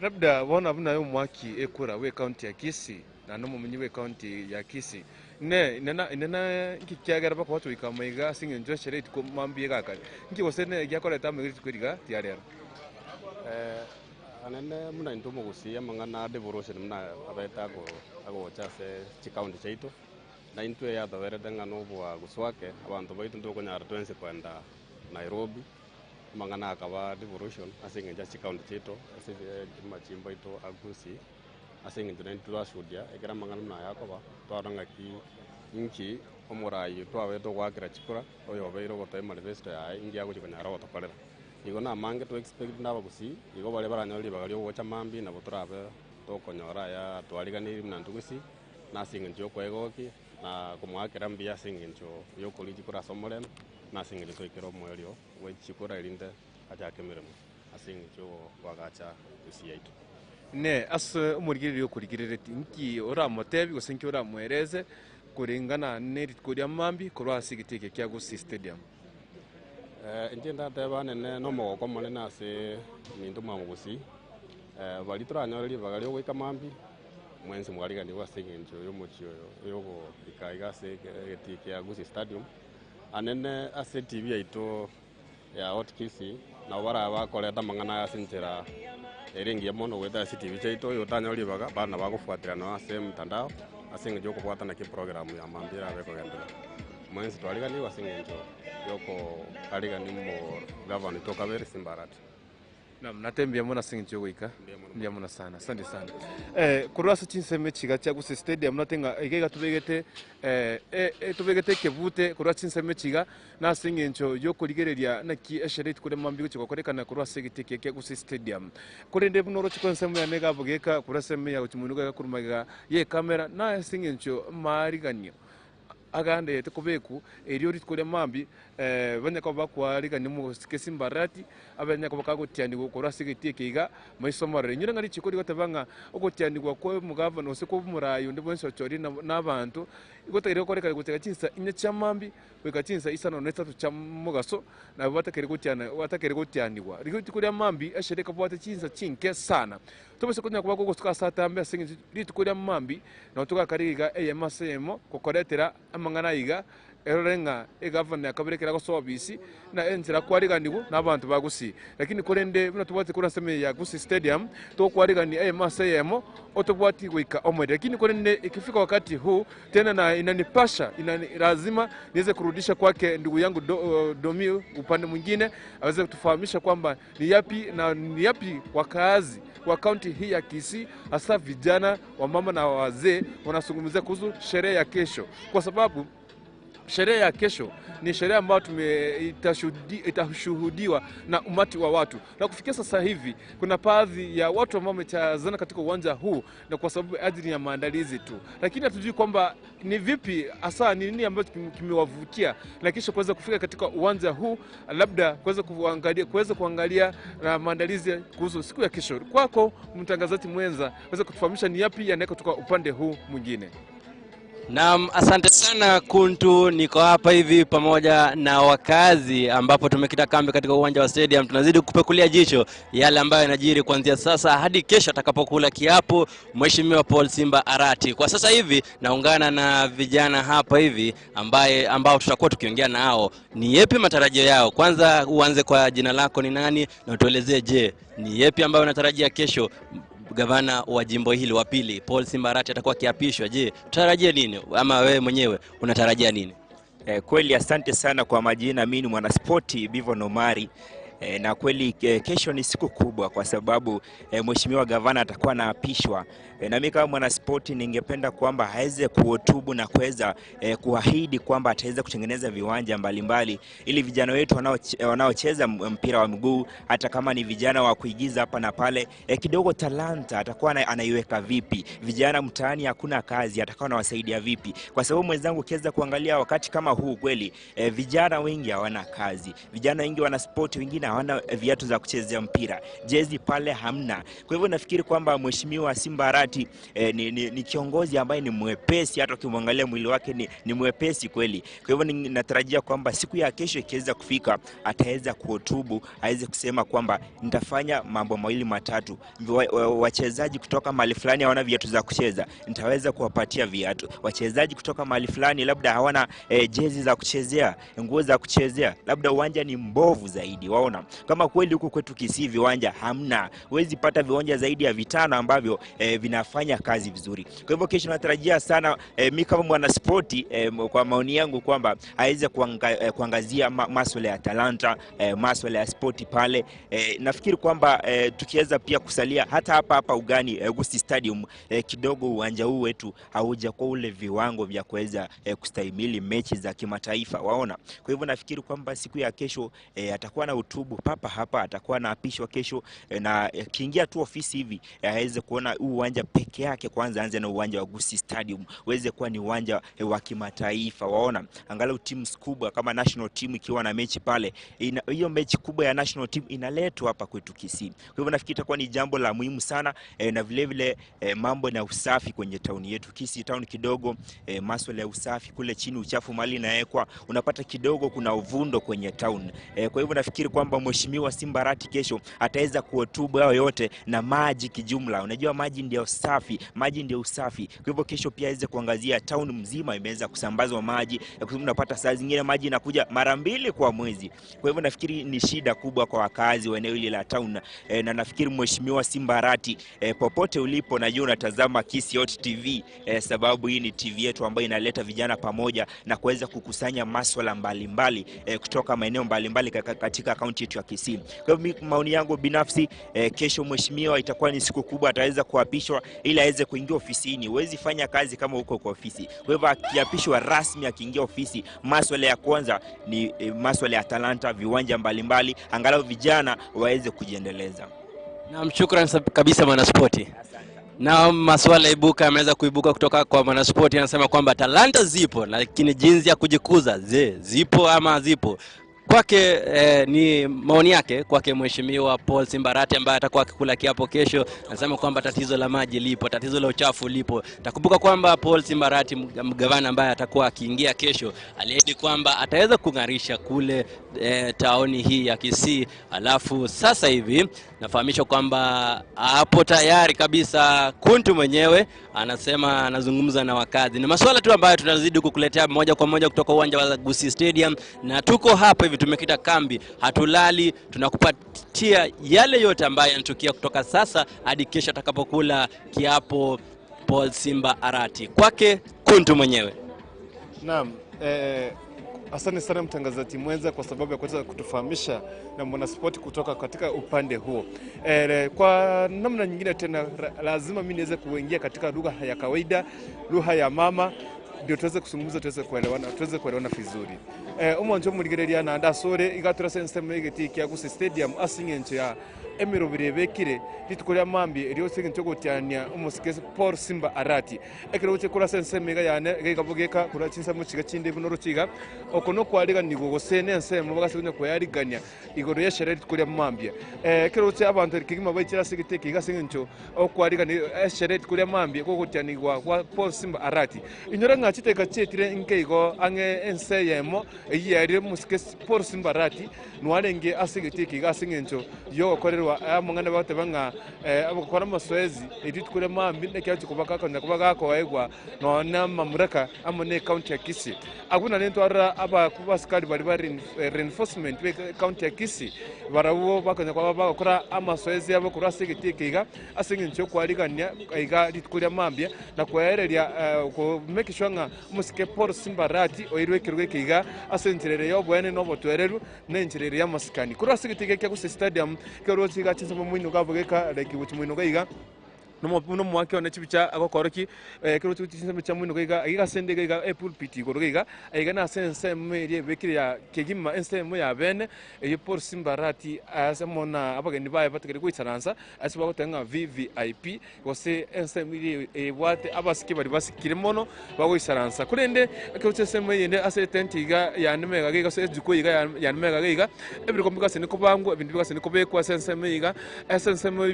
Labda bona buna yo mwaki ekura we county ya Kisii na no mumenyi we county ya Kisii ne nena nkikiagera bakwa twika maiga singe njo shere itiko mambi gakare nki gose ne gyakoreta maiga itiko riga tiarera.
Anene muna into mugusia mangana devolution muna abeta go agocha se chi county chaito na into ya thawerete ng'ano bwa guswake abantu baitu ndokonyara twense kwenda Nairobi mangana akaba devolution ase ng'encho chi county chaito ase machimbo ito agusi ase ng'encho naintwe twashudia ekera mang'ana muna yakoba twarora ng'aki inki omorayi twabete ogwakera chikura oyo obeire ogotoa emanifesto yaye inki agochi konyara gotokorera. Igo namange to expect nabagusi igo bare baranyora ribaga ria ogocha mambi nabo torabe tokonyora aya twariganiri buna ntugusi na ase eng'encho ya okwegokia na komwakera mbuya ase eng'encho ya okoria chikura ase omorembe na ase eng'encho toikere omoerio bwa chikura erinde achake emeremo ase eng'encho goagacha Gusii yaito.
Ne ase omorigereria okorigerereti nki oramotebi gose nki oramwereze kuringana ne rituko ria mambi korwa ase egiti eke kia Gusii Stadium.
Inche ndateba nene na omogoko monene ase minto mwa Gusii. Bari toranyore ribaga ria ogoika mambi mwensi mwariganirwe ase eng'encho ya omochie oyo yogoika iga ase egeti kia Gusii Stadium. Anene ase TV yaito ya Hot Kisii nabo baraba bakoreta amang'ana ase enchera ere engiya mono goeta ase TV chaito oyo otanyora ribaga bana bagofuatirana ase mtandao ase eng'encho ya okobwatana ki program ya mambi erabe ekogenderera. Mwensi twariganirwe ase eng'encho yoko arigani mo gavana tokabere Simba Arati.
Naam, natembea mona singi goika mbia mona sana, asante sana. Korwa ase chinsemo chiga chia Gusii Stadium natenga igega tubegete tubegete kebute korwa chinsemo chiga na ase eng'encho yokorigereria naki eshere rituko mambi gochia gokorekana korwa ase egiti eke kia Gusii Stadium. Korende buna oroche kwa ensemo yane gabogeka korwa ensemo ya gochimunuga gakorumagega ye kamera na ase eng'encho maariganio agande tekobeku erio rituko mambi banyaka bakwarika ni mu Simba Arati abanyaka bakagotianirwa korwa ase egetie keiga maiso marore nyure ng'a richiko rigoteba ogotianirwa kwa omogavana ose kwa omurayi onde bwensi ochori n'abanto igotakeire gokorekana gochaka chinsa inye chia mambi goika chinsa isano na isato chia mogaso nabo batakeire gotiana batakeire gotianirwa rituko ria mambi eshere ekabwate chinsa chinke sana tobese konya kuba kogosuka ase atambe ase eng'encho rituko ria mambi nabo togakara iga eyemo ase eyemo gokoretera amang'ana iga erore ng'a egavana yakaberekera gosoa obisi na enchera kwariganiwa na abanto ba Gusii lakini korende buna tobwate korwa ase ya Gusii Stadium tokwarigani eyemo ase eyemo otobwati goika omweri lakini korende ikifika wakati huu tena na inanipasha lazima niweze kurudisha kwake ndugu yangu Domi upande mwingine aweze kutufahamisha kwamba ni yapi na ni yapi wakaazi wa kaunti hii ya Kisii hasa vijana wa mama na wazee wanazungumzia kuhusu sherehe ya kesho, kwa sababu sherehe ya kesho ni sherehe ambayo itashuhudiwa na umati wa watu, na kufikia sasa hivi kuna baadhi ya watu ambao wamechazana katika uwanja huu na kwa sababu ajili ya maandalizi tu, lakini hatujui kwamba ni vipi hasa ni nini ambacho kimewavutia na kisha kuweza kufika katika uwanja huu, labda kuweza kuangalia na maandalizi kuhusu siku ya kesho. Kwako mtangazaji mwenza, weza kutufahamisha ni yapi yanayoko kutoka upande huu mwingine.
Naam, asante sana Kuntu. Niko hapa hivi pamoja na wakazi ambapo tumekita kambi katika uwanja wa stadium. Tunazidi kupekulia jicho yale ambayo yanajiri kuanzia sasa hadi kesho atakapokula kiapo Mheshimiwa Paul Simba Arati. Kwa sasa hivi naungana na vijana hapa hivi ambao tutakuwa tukiongea nao ni yepi matarajio yao. Kwanza uanze kwa jina lako ni nani na utuelezee, je, ni yepi ambayo unatarajia kesho gavana wa jimbo hili wa pili Paul Simba Arati atakuwa akiapishwa? Je, tutarajia nini ama wewe mwenyewe unatarajia nini?
Kweli asante sana kwa majina, mimi ni mwanaspoti Bivo Nomari. Na kweli kesho ni siku kubwa kwa sababu mheshimiwa gavana atakuwa anaapishwa. Na mimi kama mwanaspoti ningependa kwamba aweze kuhutubu na kuweza kuahidi kwamba ataweza kutengeneza viwanja mbalimbali ili vijana wetu wanaocheza mpira wa miguu, hata kama ni vijana wa kuigiza hapa na pale, kidogo talanta atakuwa anaiweka vipi? Vijana mtaani hakuna kazi, atakuwa anawasaidia vipi? Kwa sababu mwenzangu, ukiweza kuangalia wakati kama huu kweli vijana wengi hawana kazi, vijana wengi wana spoti, wengine hawana viatu za kuchezea mpira, jezi pale hamna. Kwa hivyo nafikiri kwamba mheshimiwa Simba Arati ni kiongozi ambaye ni mwepesi, hata ukimwangalia mwili wake ni mwepesi kweli. Kwa hivyo natarajia kwamba siku ya kesho ikiweza kufika ataweza kuhutubu, aweze kusema kwamba nitafanya mambo mawili matatu. Wachezaji kutoka mahali fulani hawana viatu za kucheza, nitaweza kuwapatia viatu. Wachezaji kutoka mahali fulani labda hawana jezi za kuchezea, nguo za kuchezea, labda uwanja ni mbovu zaidi. Waona kama kweli huku kwetu Kisii viwanja hamna, huwezi pata viwanja zaidi ya 5 ambavyo vinafanya kazi vizuri. Kwa hivyo kesho natarajia sana mimi kama mwanaspoti kwa maoni yangu kwamba aweze kuangazia masuala ya talanta, masuala ya spoti pale. Nafikiri kwamba tukiweza pia kusalia hata hapa hapa ugani Gusii Stadium, kidogo uwanja huu wetu haujakuwa ule viwango vya kuweza kustahimili mechi za kimataifa, waona. Kwa hivyo nafikiri kwamba siku ya kesho atakuwa na hutubu papa hapa, atakuwa anaapishwa kesho, na kiingia tu ofisi hivi aweze kuona huu uwanja peke yake. Kwanza anze na uwanja wa Gusii Stadium uweze kuwa ni uwanja wa kimataifa, waona. Angalau timu kubwa kama national team ikiwa na mechi pale, hiyo mechi kubwa ya national team inaletwa hapa kwetu Kisii. Kwa hivyo nafikiri itakuwa ni jambo la muhimu sana, na vile vile mambo na usafi kwenye town yetu Kisii town kidogo, masuala ya usafi kule chini, uchafu mali inawekwa, unapata kidogo kuna uvundo kwenye town. Kwa hivyo nafikiri kwamba mheshimiwa Simba Arati kesho ataweza kuhutubu hayo yote na maji kijumla. Unajua maji ndio safi, maji ndio usafi. Kwa hivyo kesho pia aweze kuangazia town mzima imeweza kusambazwa maji, kwa sababu unapata saa zingine maji inakuja mara 2 kwa mwezi. Kwa hivyo nafikiri ni shida kubwa kwa wakazi wa eneo hili la town. Na nafikiri mheshimiwa Simba Arati, popote ulipo, najua unatazama Kisii Hot TV, sababu hii ni TV yetu ambayo inaleta vijana pamoja na kuweza kukusanya masuala mbalimbali kutoka maeneo mbalimbali katika kaunti yetu ya Kisii. Kwa hivyo maoni yangu binafsi, kesho mheshimiwa itakuwa ni siku kubwa, ataweza kuapishwa ili aweze kuingia ofisini. Huwezi fanya kazi kama uko kwa ofisi. Kwa hivyo akiapishwa rasmi, akiingia ofisi, masuala ya kwanza ni masuala ya talanta, viwanja mbalimbali, angalau vijana waweze kujiendeleza.
Naam, shukrani kabisa mwanaspoti. Na maswala ibuka yameweza kuibuka kutoka kwa mwanaspoti, anasema kwamba talanta zipo lakini jinsi ya kujikuza zipo ama zipo. Kwake ni maoni yake kwake Mheshimiwa Paul Simba Arati ambaye atakuwa akikula kiapo kesho. Anasema kwamba tatizo la maji lipo, tatizo la uchafu lipo. Takumbuka kwamba Paul Simba Arati, mgavana ambaye atakuwa akiingia kesho, aliahidi kwamba ataweza kung'arisha kule taoni hii ya Kisii. Alafu sasa hivi nafahamishwa kwamba hapo tayari kabisa Kuntu mwenyewe anasema anazungumza na wakazi. Ni masuala tu ambayo tunazidi kukuletea moja kwa moja kutoka uwanja wa Gusii Stadium, na tuko hapa hivi tumekita kambi, hatulali, tunakupatia yale yote ambayo yanatukia kutoka sasa hadi kesho atakapokula kiapo Paul Simba Arati. Kwake Kuntu mwenyewe.
Naam, asante sana mtangazaji mwenza kwa sababu ya kuweza kutufahamisha na mwanaspoti kutoka katika upande huo. Kwa namna nyingine tena lazima mimi niweze kuingia katika lugha ya kawaida, lugha ya mama, ndio tuweze kuzungumza, tuweze kuelewana vizuri. Omwancho muligereria na ndasore igatura senseme igiti kya Gusii Stadium asingencho ya emirobire bekire rituko mambi eriyo singencho gotiania omusike Paul Simba Arati ekero kura senseme iga yane igabugeka kura chinsamo chiga chinde buno ruchiga okono kwariga nigo gose nensemo bagasenya kwayarigania igoro yeshere rituko lya mambia ekero abantu kigima baichira sigite kiga singencho okwariga ni eshere rituko lya mambia gogotianigwa kwa Paul Simba Arati inyora ngachiteka chetire nkeigo ange ense yemo eyari musike Paul Simba Arati nwarenge asigite kiga singencho yo korerwa amangana batebanga abakora amasoezi eritukure mambi nekyacho kubaka na kubaga koegwa no na mamuraka amone county ya Kisii aguna nentwara aba kubasikali bari bari reinforcement be county ya Kisii barawo bakanya kwa bakora amasoezi yabo kurasigite kiga asingencho kwarigania iga ritukure mambia na kwaereria ko make sure nga musike Paul Simba Arati oirwe kirwe kiga asentirere yo bwene no botwereru nentirere ya masikani kurasigite kiga ku stadium kero chiga chinso mwino gavugeka like wuchi mwino gaiga no mwake one chibicha agokoroki kero chinso cha mwino gaiga iga sende gaiga e pulpit igoro gaiga iga na sense meri bekire ya kegima ensemo ya bene eyo Paul Simba Arati asemona abageni baye bategere kwitsaransa asiba gotenga VVIP gose ensemo iri ebwate abasiki bari basikire mono bagoisaransa kurende kero chisemo yende ase tent iga yanmega gaiga se juko iga yanmega gaiga ebiriko bigase niko bangu ebintu bigase niko bekwa sensemo iga esensemo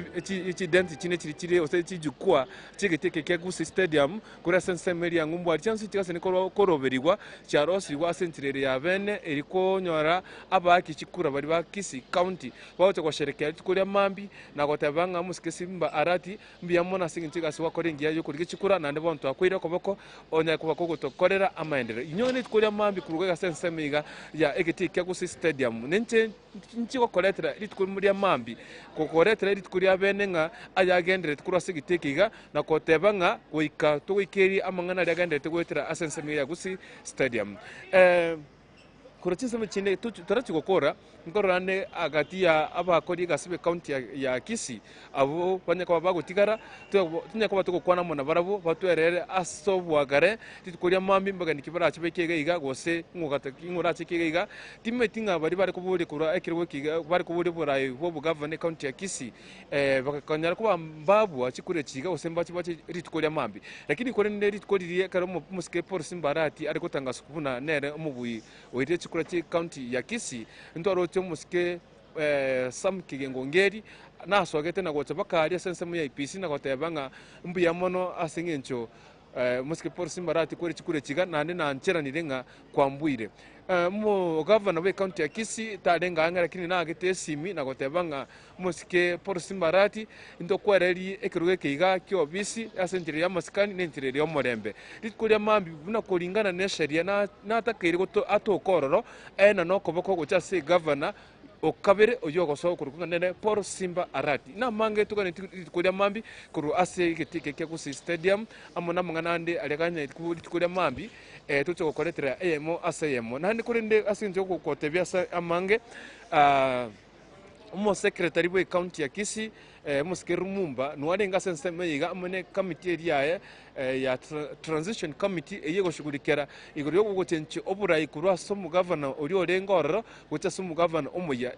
chi dent chine chiri ose chijukwa chigiteke kya Gusii Stadium kuri sensemo ya ngumbwa chance chigase niko koroberigwa charosirwa sentirere ya bene eriko nyora abaki chikura bari ba Kisii County baote kwasherekea tukuri mambi na gotabanga musike Simba Arati mbiyamona singintiga siwa koringia yo kurige chikura nande bonto akwira koboko onya kubako gotokorera amaendere inyone tukuri mambi kuruga sensemo iga ya egiti kya Gusii Stadium nenche nchiko koletera ritukuri muri mambi kokoretera ritukuri abene nga ayagendere tukura sigitekiga na kotebanga goika tuikeri amangana yagendere tegwetera asensemi ya Gusii Stadium. Kurachisema chine turachigokora nkorane agati ya abakori gasibe county ya Kisii abo banyakwa bagotigara tunyakwa tukokwana mona barabo batwerere asobwagare titukoria mambi mbagani kibara chibekega iga gose ngogata ngora chekega iga timetinga bari bari kuburi kura ekirwe kiga bari kuburi burayi bo governor county ya Kisii bakakanyara kuba mbabu achikure chiga gose mbachi bachi ritukoria mambi lakini kore ne ritukoririe karo musike Paul Simba Arati ari kutangasa kubuna nere omubuyi oire chikura chi county ya Kisii ntwaro musike Sam Kigengo Ngeri nasogete na gocha bakari sensemo ya IPC na gotebanga mbuya mono asingencho musike Paul Simba Arati kwere chikure chiga nande na ncheranire nga kwambuire mo governor we county ya Kisii tarenga anga lakini nagete esimi na gotebanga musike Paul Simba Arati ndo kwereri ekiruge kiga kyo bisi asentirere amasikani nentirere omorembe rituko mambi buna kulingana ne sheria na natakiri goto atokororo ena no koboko gocha se governor okabere oyo goso kurukunga nene Paul Simba Arati na mange tukane rituko mambi kuru ase gitike kya Gusii Stadium amona mangana aleganya rituko mambi tucho gokoretera eyemo ase yemo nandi kurinde asinje gokotebya amange Omo secretary bwe county ya Kisii Mosike Rumumba nuwarenga senseme yiga amene committee eri ya transition committee eye goshughulikera igoro yo gochenchi oburai kurwa somu governor ori orenga ororo gocha somu governor omuya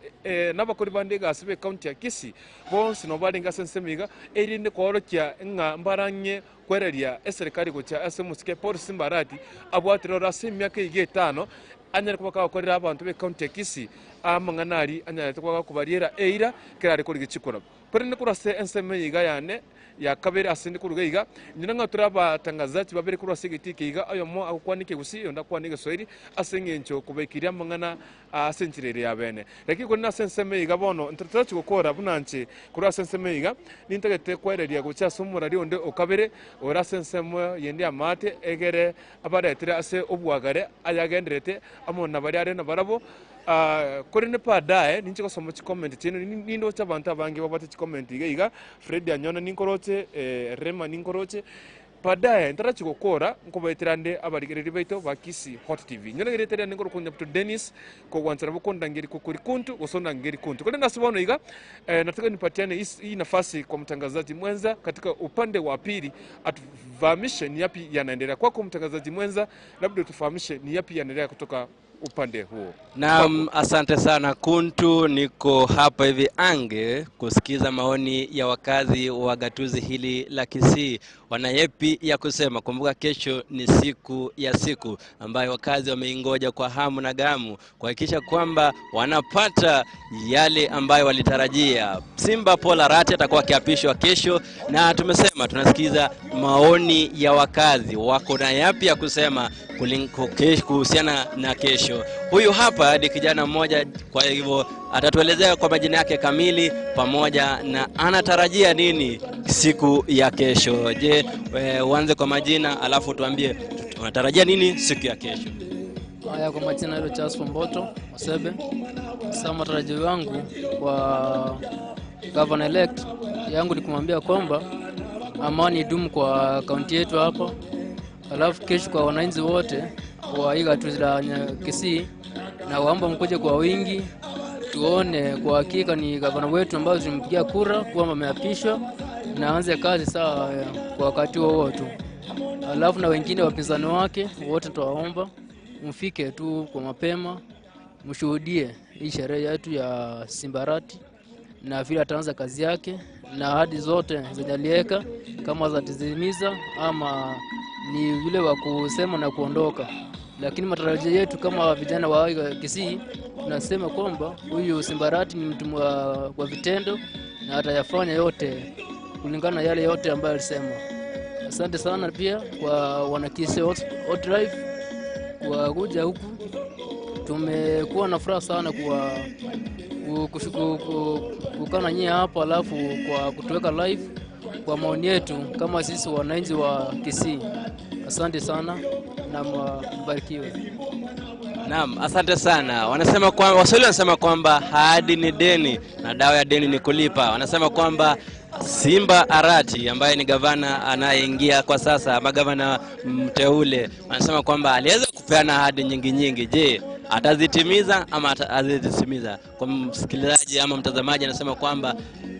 nabakori bande gasibe county ya Kisii bonsi no barenga senseme yiga erinde kworokia nga mbaranye kwereria eserikali gocha ase Mosike Paul Simba Arati abwatire rase emyaka iga etano anyare kuba kakorera abantu be county ya Kisii amang'anari anyare kuba kubariera eira kirare kori gechikora kore kurase enseme yiga yane ya kabere asindi kuruga iga nyina ngatura abatangazaji babere kurase gitike iga ayo mo akwanike gusi yo ndakwanike Swahili asengencho kubekiria amang'ana asenchirere ya bene lakini kuri nasenseme iga bono ntatarachi gukora bunanche kurase enseme iga nintagete kwereria gocha somura rionde okabere orasensemo yende amate egere abaretire ase obwagare ayagenderete amona bari are na barabo kuri ne padae ninche gosoma comment chino nindo cha abantu abange babate comment iga iga Fred Anyona ninkoroche Rema ninkoroche padae ntarachi gukora nkobetirande abarigereri baito ba Kisii Hot TV nyona geretere ngoro kunya to Dennis ko gwantsara bukonda ngeri kukuri kuntu gosonda ngeri kuntu kuri nasibono iga nataka nipatiane hii nafasi kwa mtangazaji mwenza katika upande wa pili atufahamishe ni yapi yanaendelea. Kwako mtangazaji mwenza, labda tufahamishe ni yapi yanaendelea kutoka upande huo.
Naam, asante sana Kuntu, niko hapa hivi ange kusikiza maoni ya wakazi wa gatuzi hili la Kisii. Wana yepi ya kusema? Kumbuka kesho ni siku ya siku ambayo wakazi wameingoja kwa hamu na gamu kuhakikisha kwamba wanapata yale ambayo walitarajia. Simba Paul Arati atakuwa akiapishwa kesho, na tumesema tunasikiza maoni ya wakazi wako na yapi ya kusema kuhusiana na kesho. Huyu hapa ni kijana mmoja, kwa hivyo atatuelezea kwa majina yake kamili pamoja na anatarajia nini siku ya kesho. Je, uanze kwa majina alafu tuambie unatarajia nini siku ya kesho?
Haya, kwa majina naitwa Charles Fomboto Osebe. Sasa matarajio yangu kwa governor elect yangu ni kumwambia kwamba amani idumu kwa kaunti yetu hapa. Alafu kesho kwa wananchi wote wa hii gatuzi la Kisii, na waomba mkuje kwa wingi tuone kwa hakika ni gavana wetu ambaye tulimpigia kura kwamba ameapishwa na aanze kazi saa kwa wakati huo tu. Alafu na wengine wapinzani wake wote tuwaomba mfike tu kwa mapema mshuhudie hii sherehe yetu ya Simba Arati na vile ataanza kazi yake na ahadi zote zenye aliweka kama zatizimiza ama ni yule wa kusema na kuondoka. Lakini matarajio yetu kama vijana wa Kisii tunasema kwamba huyu Simba Arati ni mtu wa vitendo na atayafanya yote kulingana na yale yote ambayo alisema. Asante sana pia kwa wana Kisii Hot Drive kwa kuja huku. Tumekuwa na furaha sana kwa kukana nyie hapa, alafu kwa kutuweka live kwa maoni yetu kama sisi wananchi wa Kisii. Asante sana na mbarikiwe.
Naam, asante sana. Wanasema kwamba Waswahili wanasema kwamba ahadi ni deni na dawa ya deni ni kulipa. Wanasema kwamba Simba Arati ambaye ni gavana anayeingia kwa sasa, ama gavana mteule, wanasema kwamba aliweza kupeana ahadi nyingi nyingi. Je, atazitimiza ama atazitimiza? Kwa msikilizaji ama mtazamaji, anasema kwamba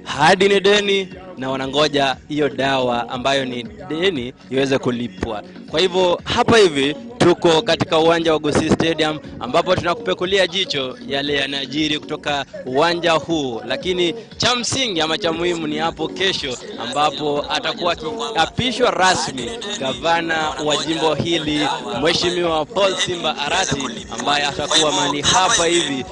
ahadi ni deni na wanangoja hiyo dawa ambayo ni deni iweze kulipwa. Kwa hivyo hapa hivi tuko katika uwanja wa Gusii Stadium ambapo tunakupekulia jicho yale yanajiri kutoka uwanja huu, lakini cha msingi ama cha muhimu ni hapo kesho ambapo atakuwa akiapishwa rasmi gavana wa jimbo hili Mheshimiwa Paul Simba Arati, ambaye atakuwa mahali hapa hivi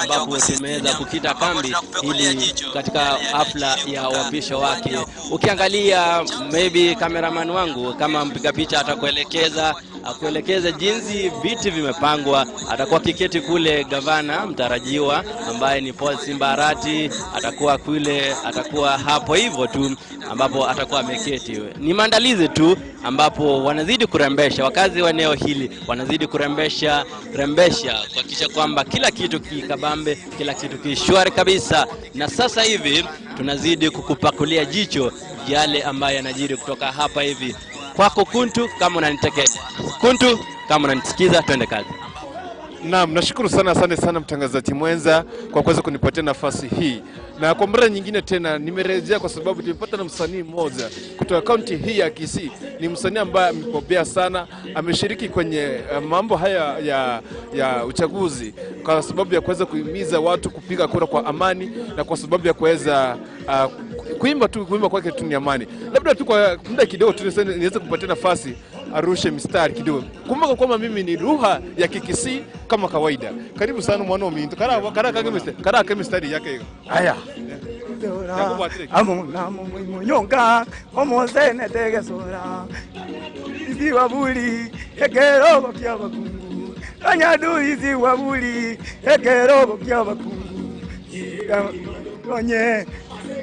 ambapo tumeweza kukita kambi ili katika hafla ya uapisho wake. Ukiangalia maybe cameraman wangu kama mpiga picha atakuelekeza akuelekeze jinsi viti vimepangwa. Atakuwa kiketi kule gavana mtarajiwa ambaye ni Paul Simba Arati, atakuwa kule, atakuwa hapo hivyo tu ambapo atakuwa ameketi. Ni maandalizi tu ambapo wanazidi kurembesha, wakazi wa eneo hili wanazidi kurembesha kuhakikisha kwamba kila kitu kikabambe, kila kitu kishwari kabisa. Na sasa hivi tunazidi kukupakulia jicho yale ambayo yanajiri kutoka hapa hivi. Kwako Kuntu, kama unanitekea Kuntu, kama unanisikiza, twende kazi.
Naam, nashukuru sana, asante sana mtangazaji mwenza kwa kuweza kunipatia nafasi hii. Na kwa mara nyingine tena nimerejea kwa sababu tumepata na msanii mmoja kutoka kaunti hii ya Kisii. Ni msanii ambaye amebobea sana, ameshiriki kwenye mambo haya ya uchaguzi kwa sababu ya kuweza kuhimiza watu kupiga kura kwa amani na kwa sababu ya kuweza kuimba tu, kuimba kwake tu ni amani. Labda tu kwa muda kidogo tu niweze kupatia nafasi arushe mistari kidogo. Kumbuka kwamba mimi ni lugha ya Kikisii kama kawaida. Karibu sana mwana ominto. Kara kama mistari yake hiyo.
Haya. Amu namu munyonga omosene tegesora. Iziwa buli ekero kya bakungu. Anyadu iziwa buli ekero kya bakungu. Konye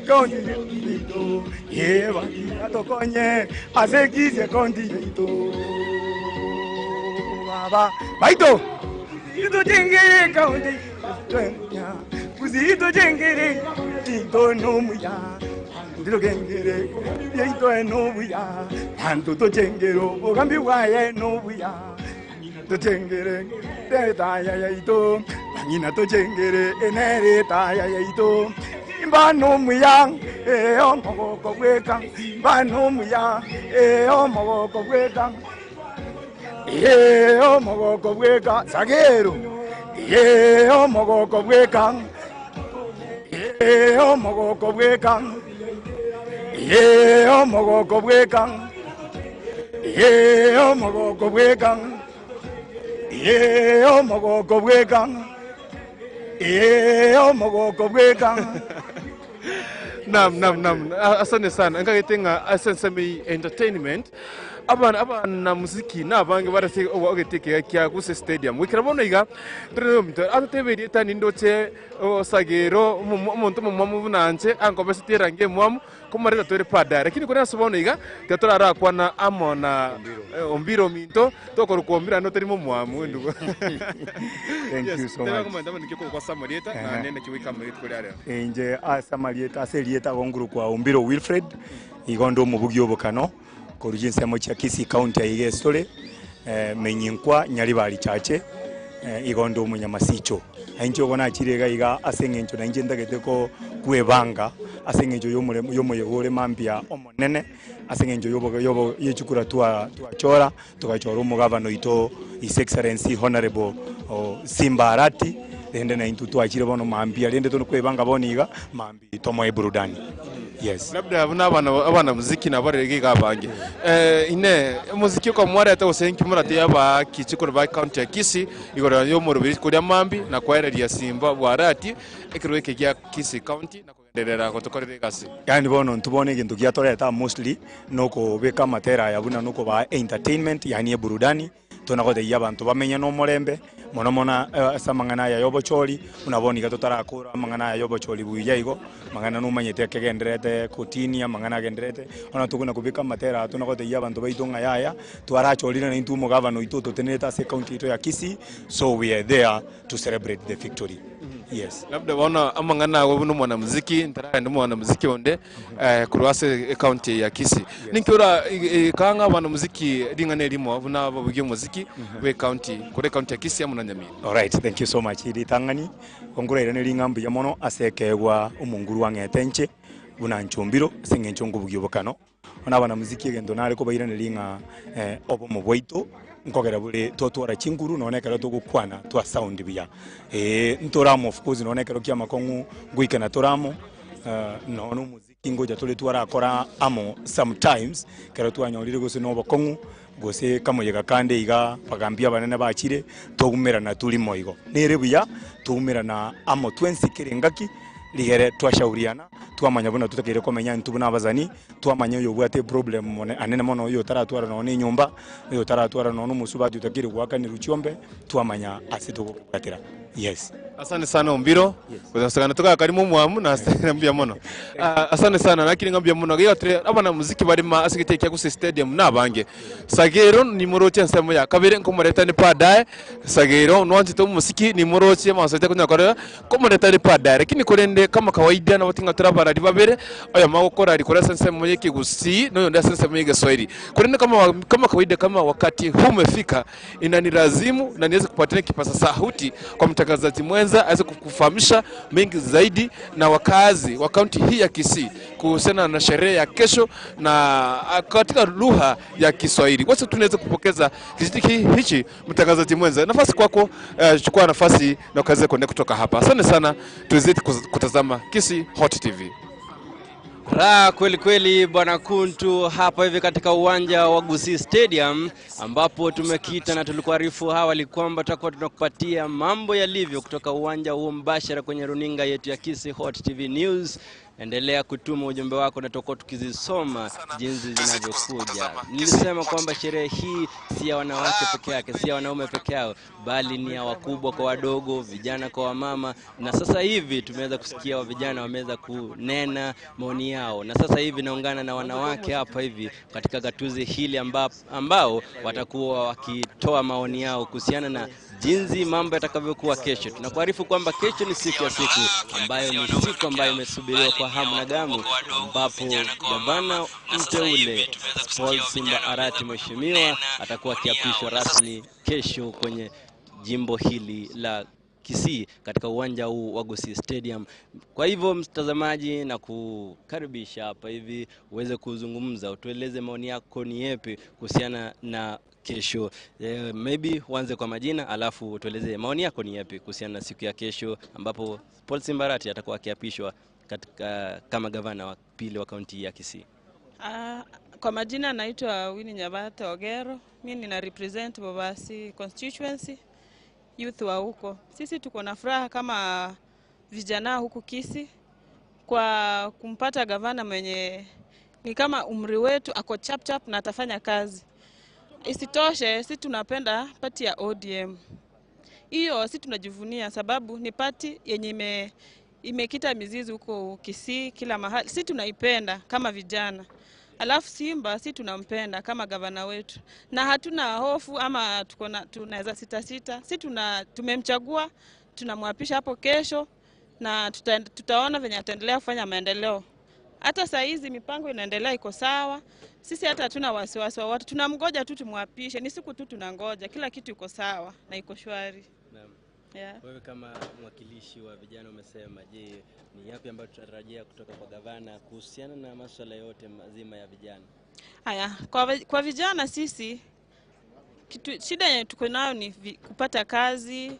konti yito yeba atokonye asekize konti yito baba baito ito jengere konti twenya kuzito jengere ito no muya ndilo gengere yito no muya tanto to jengero ogambi waye no muya to jengere teta ya ito ngina to jengere enere ta ya ito Bano muyang e omo ko weka bano muyang e omo ko weka e omo ko weka sagero e omo ko weka e omo ko weka e omo ko weka e omo ko weka e omo ko weka e omo ko weka.
Naam, naam, naam. Asante sana. Ngakitenga SSM Entertainment. Abana na muziki na abange barase ogeteke kya Gusii Stadium. Wikirabona iga turi mto ateberi tani ndoche osagero omuntu mumwamu bunanje angobese tirange mwamu kumarira twere padare. Lakini kuna sobona iga gatorara kwana amona ombiro minto tokoro kuombira no terimo mwamu ndugo.
Thank you so much.
Tena nikiko kwa Samarieta na nenda kiwika Marieta kuri area.
Enje Samarieta aselieta gonguru kwa Ombiro Wilfred igondo mubugi obokano korujinse mo cha Kisii County aige sole menyinkwa nyaribali chache igondo munyamasicho ainjo gona chirega iga asengencho na inje ndagete ko kuebanga asengencho yomure yomoyegore mambia omonene asengencho yobo yobo yechukura twa twachora tukachora omugavano ito His Excellency Honorable Simba Arati rende na intu twachire bono mambia rende tono kwebanga boniga mambi tomo eburudani. Yes.
Labda abana muziki na barege gabange. Ine muziki kwa mwari ata osenki murate yaba kichikoro ba county ya Kisii igoro yo murubiri kuri mambi na kwaereria Simba bwarati ekirweke kya Kisii County na kugenderera gotokorere gasi.
Yani bono ntubone kintu gyatoreta mostly noko beka matera yabuna noko ba entertainment yani burudani tonagote yabantu bamenya no murembe mono mona samangana ya yobocholi unaboni gatotarakura mangana ya yobocholi buya igo mangana numanyete kegenderete kotini mangana genderete ona tukuna kubika matera tunagote yabantu baitonga yaya twaracholire na intumo gavano itoto teneta se county ito ya Kisii, so we are there to celebrate the victory. Yes.
Labda wana amangana wobuno mwana muziki ntara ndo mwana muziki onde kurwase county ya Kisii. Ninkiora kanga wana muziki ringane limo buna babugiye muziki we county kure county ya Kisii amuna Nyamira.
All right, thank you so much. Ritangani kongura irane ringambu ya mono asekegwa umunguru wangetenche buna nchombiro singencho ngubugiye bokano. Ona bana muziki gendo nare ko bayirane ringa obo mubwaito nkogera bure totwara chinguru nonekero tugukwana twa sound bia ntoramo of course nonekero kia makongu guikana toramo no no muziki ngoja tole twara akora amo sometimes kero twanyorire gose no bokongu gose kamoyega kande iga bagambia banene bachire togumerana turi moigo nere buya tugumerana amo twensikire ngaki ligere twashauriana twamanya buna tutakire komenya ntubuna abazani twamanya yo bwate problem mone anene mono yo taratwara no ni nyumba yo taratwara no musubati utakire gwaka ni ruchombe twamanya asituko kugatira. Yes.
Asante sana Ombiro. Yes. Tuka karimu mwamu na mbia mono. Asante sana lakini ngambia mono giyo tre abana muziki barima asigite kya Gusii Stadium nabange. Sagero ni moroche nsemo ya kabere nkomoreta ni padae. Sagero nwanjite to muziki ni moroche masote kunya korera komoreta ni padae. Lakini korende kama kawaida na batinga turabara ribabere oya magokora rikora nsemo yeke Gusii no yonda nsemo yeke Kiswahili. Korende kama kawaida kama wakati huu umefika inanilazimu na niweze kupatia kipasa sauti kwa mtangazaji mwenza aweze kukufahamisha mengi zaidi na wakazi wa kaunti hii ya Kisii kuhusiana na sherehe ya kesho na katika lugha ya Kiswahili. Kwa sababu tunaweza kupokeza kijiti hichi mtangazaji mwenza. Nafasi kwako, chukua nafasi na ukaweze kuendelea kutoka hapa. Asante sana, tuzidi kutazama Kisii Hot TV.
Raha kweli kweli bwana Kuntu hapa hivi katika uwanja wa Gusii Stadium ambapo tumekita na tulikuarifu awali kwamba tutakuwa tunakupatia mambo yalivyo kutoka uwanja huo mbashara kwenye runinga yetu ya Kisii Hot TV News. Endelea kutuma ujumbe wako na tutakuwa tukizisoma jinsi zinavyokuja. Nilisema kwamba sherehe hii si ya wanawake peke yake, si ya wanaume peke yao, bali ni ya wakubwa kwa wadogo, vijana kwa wamama. Na sasa hivi tumeweza kusikia wa vijana wameweza kunena maoni yao. Na sasa hivi naungana na wanawake hapa hivi katika gatuzi hili ambao watakuwa wakitoa maoni yao kuhusiana na jinsi mambo yatakavyokuwa kesho. Tunakuarifu kwamba kesho ni siku ya siku ambayo ni siku ambayo imesubiriwa kwa hamu na gamu, ambapo gavana mteule Paul Simba Arati mheshimiwa atakuwa akiapishwa rasmi kesho kwenye jimbo hili la Kisii katika uwanja huu wa Gusii Stadium. Kwa hivyo mtazamaji, na kukaribisha hapa hivi uweze kuzungumza, utueleze maoni yako ni yapi kuhusiana na kesho. Maybe uanze kwa majina alafu utueleze maoni yako ni yapi kuhusiana na siku ya kesho ambapo Paul Simba Arati atakuwa akiapishwa katika kama gavana wa pili wa kaunti ya Kisii.
Kwa majina naitwa Winnie Nyabata Ogero. Mimi nina represent Bobasi constituency, youth wa huko. Sisi tuko na furaha kama vijana huku Kisii kwa kumpata gavana mwenye ni kama umri wetu, ako chap chap na atafanya kazi. Isitoshe sisi tunapenda pati ya ODM. Hiyo sisi tunajivunia sababu ni pati yenye imekita mizizi huko Kisii kila mahali. Sisi tunaipenda kama vijana. Alafu Simba sisi tunampenda kama gavana wetu. Na hatuna hofu ama tunaweza sita sita. Sisi tumemchagua, tunamwapisha hapo kesho na tutaona venye ataendelea kufanya maendeleo. Hata saa hizi mipango inaendelea iko sawa. Sisi hata hatuna wasiwasi wa watu. Tunamgoja tu tumwapishe. Ni siku tu tunangoja. Kila kitu iko sawa na iko shwari.
Naam.
Yeah.
Wewe kama mwakilishi wa vijana umesema, je, ni yapi ambayo tunatarajia kutoka kwa gavana kuhusiana na masuala yote mazima ya vijana?
Haya, kwa vijana sisi shida yenye tuko nayo ni kupata kazi,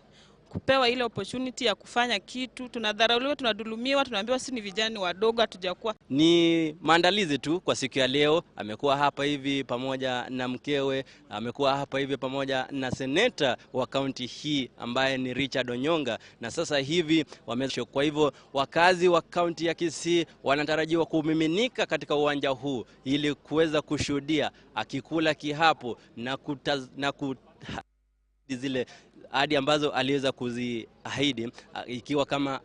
kupewa ile opportunity ya kufanya kitu. Tunadharauliwa, tunadhulumiwa, tunaambiwa sisi ni vijana wadogo hatujakuwa.
Ni maandalizi tu kwa siku ya leo. Amekuwa hapa hivi pamoja na mkewe, amekuwa hapa hivi pamoja na seneta wa kaunti hii ambaye ni Richard Onyonga, na sasa hivi wamesho. Kwa hivyo wakazi wa kaunti ya Kisii wanatarajiwa kumiminika katika uwanja huu ili kuweza kushuhudia akikula kiapo na zile ahadi ambazo aliweza kuziahidi, ikiwa kama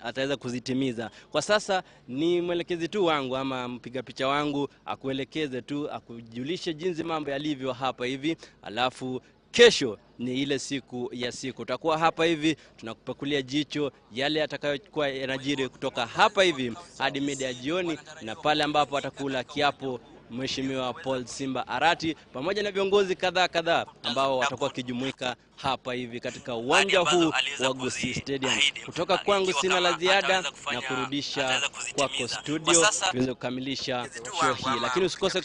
ataweza kuzitimiza. Kwa sasa ni mwelekezi tu wangu ama mpiga picha wangu akuelekeze tu, akujulishe jinsi mambo yalivyo hapa hivi, alafu kesho ni ile siku ya siku tutakuwa hapa hivi tunakupakulia jicho yale atakayokuwa yanajiri kutoka hapa hivi hadi mida ya jioni, na pale ambapo atakula kiapo Mheshimiwa Paul Simba Arati pamoja na viongozi kadhaa kadhaa ambao watakuwa kijumuika hapa hivi katika uwanja huu wa Gusii Stadium. Kutoka kwangu sina la ziada na kurudisha kwako studio tuweze kukamilisha show hii, lakini usikose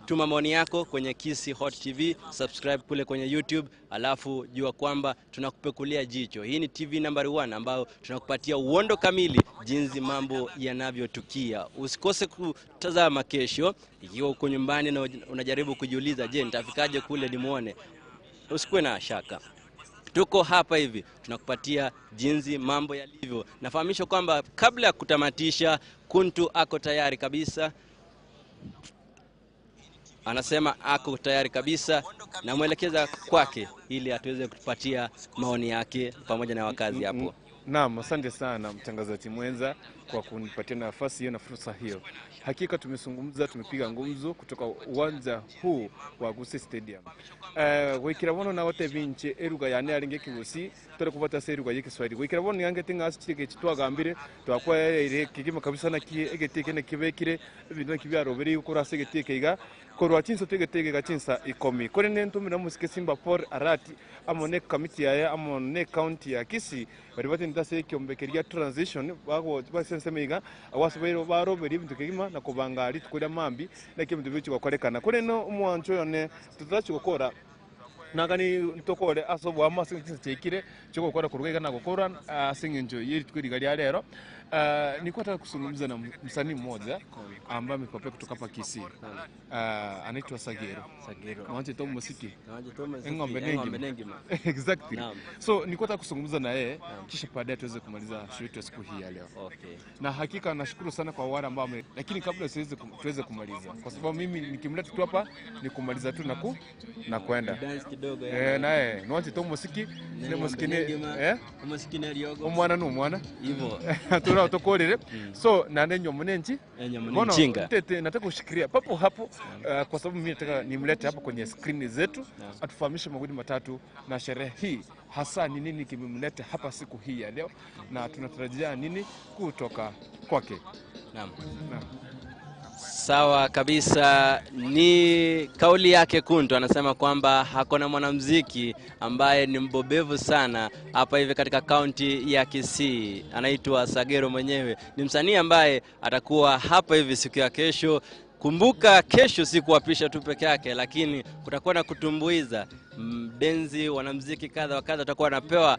kutuma maoni yako kwenye Kisii Hot TV, subscribe kule kwenye YouTube, alafu jua kwamba tunakupekulia jicho. Hii ni TV nambari 1 ambayo tunakupatia uondo kamili jinsi mambo yanavyotukia. Usikose kutazama kesho ikiwa uko nyumbani na unajaribu kujiuliza, je, nitafikaje kule nimuone? Usikuwe na shaka. Tuko hapa hivi tunakupatia jinsi mambo yalivyo. Nafahamisha kwamba kabla ya kutamatisha, Kuntu ako tayari kabisa. Anasema ako tayari kabisa, namwelekeza kwake ili atuweze kutupatia maoni yake pamoja na wakazi hapo.
Naam, asante sana mtangazaji mwenza kwa kunipatia nafasi hiyo na fursa hiyo. Hakika tumezungumza, tumepiga ngumzo kutoka uwanja huu wa Gusii Stadium. Gwikira bono na wote binche eruga yane aringe Kigusii tore kubata se eruga y'Ekiswahili. Gwikira bono yange tingasi chike chitwagambire twakwa ire kigima kabisa na ki egetike ne kibekire ebintu kibyarobere gukora se egetike iga korwa chinso tegetege gachinsa ikomi. Kore nentumira musike Simba Paul Arati amone committee yaya amone county ya Kisii bari batenda se kyombeke transition bago basensemiga awasubiro barobera ibintu kigima na kubangari tukurya mambi na kintu bichi bakorekana kore no umwancho yone tutachikokora nagani ntokore aso wa masingi chekire chokokora kurwega na gokora asingenjo yeri twiriga lya lero. Nilikuwa nataka kuzungumza na msanii mmoja ambaye amepapea kutoka hapa Kisii. Anaitwa Sagero. Sagero. Mwanzo to muziki. Ng'ombe nengi. Exactly. So nilikuwa nataka kuzungumza na yeye kisha baadaye tuweze kumaliza show yetu siku hii ya leo.
Okay.
Na hakika nashukuru sana kwa wale ambao lakini kabla tuweze kumaliza kwa sababu mimi nikimleta tu hapa ni kumaliza tu na kwenda.
Dance kidogo.
Naye mwanzo to muziki ne muziki ne
muziki ne riogo.
Omwana no mwana.
Hivyo.
Tokorere. So na nenyo munenchi tete nataka kushikilia papo hapo kwa sababu mimi nataka nimlete hapa kwenye screen zetu atufahamishe mawili matatu na sherehe hii hasa ni nini kimemleta hapa siku hii ya leo na tunatarajia nini kutoka kwake.
Naam. Sawa kabisa, ni kauli yake Kuntu, anasema kwamba hakuna mwanamuziki ambaye ni mbobevu sana hapa hivi katika kaunti ya Kisii. Anaitwa Sagero mwenyewe. Ni msanii ambaye atakuwa hapa hivi siku ya kesho. Kumbuka kesho si kuapisha tu peke yake, lakini kutakuwa na kutumbuiza mdenzi, wanamuziki kadha wa kadha watakuwa wanapewa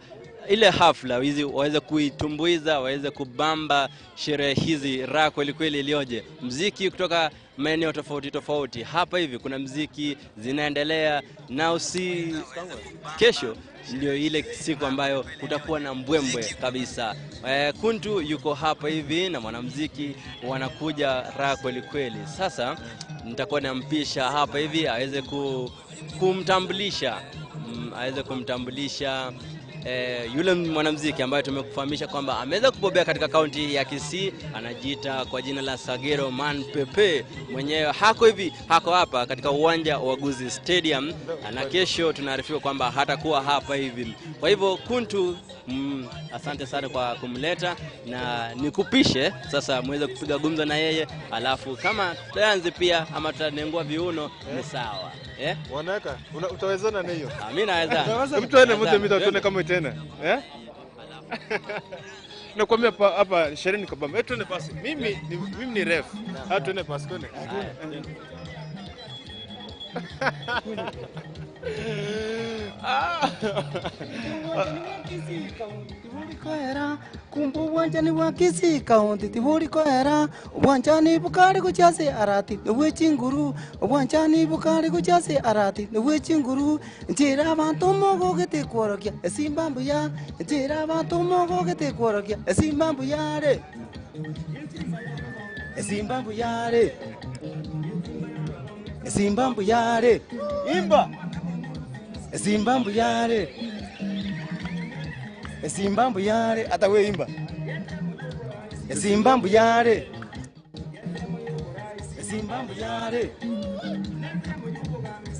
ile hafla hizi waweze kuitumbuiza, waweze kubamba sherehe hizi raha kweli kweli ilioje. Muziki kutoka maeneo tofauti tofauti. Hapa hivi kuna muziki zinaendelea na kesho ndio ile siku ambayo kutakuwa na mbwembwe kabisa. Kuntu yuko hapa hivi na mwanamuziki wanakuja raha kweli kweli. Sasa nitakuwa nampisha hapa hivi aweze kumtambulisha, aweze kumtambulisha yule mwanamuziki ambaye tumekufahamisha kwamba ameweza kubobea katika kaunti ya Kisii. Anajiita kwa jina la Sagero Man Pepe. Mwenyewe hako hapa katika uwanja wa Gusii Stadium, na kesho tunaarifiwa kwamba hatakuwa hapa hivi. Kwa hivyo Kuntu, asante sana kwa kumleta na nikupishe sasa muweze kupiga gumzo na yeye, alafu kama tutaanze pia ama tutanengua viuno ni sawa.
Wanaka, utawezana na hiyo?
Mimi naweza.
Hebu tuende mmoja mimi tuone kama tena. Nakwambia hapa sherehe ni kabamba. Tuende basi. Mimi ni ref. Tuende basi tuende.
Kumbu uwanjani wa Kisii County tiburi koera uwanjani bukari kuchase arati niwe chinguru uwanjani bukari kuchase arati niwe chinguru njira abantu mogogete kworokia esimba mbuya njira abantu mogogete kworokia esimba mbuyare esimba mbuyare esimba mbuyare imba esimba mbuyare Esimba mbuyare ata we imba Esimba mbuyare Esimba mbuyare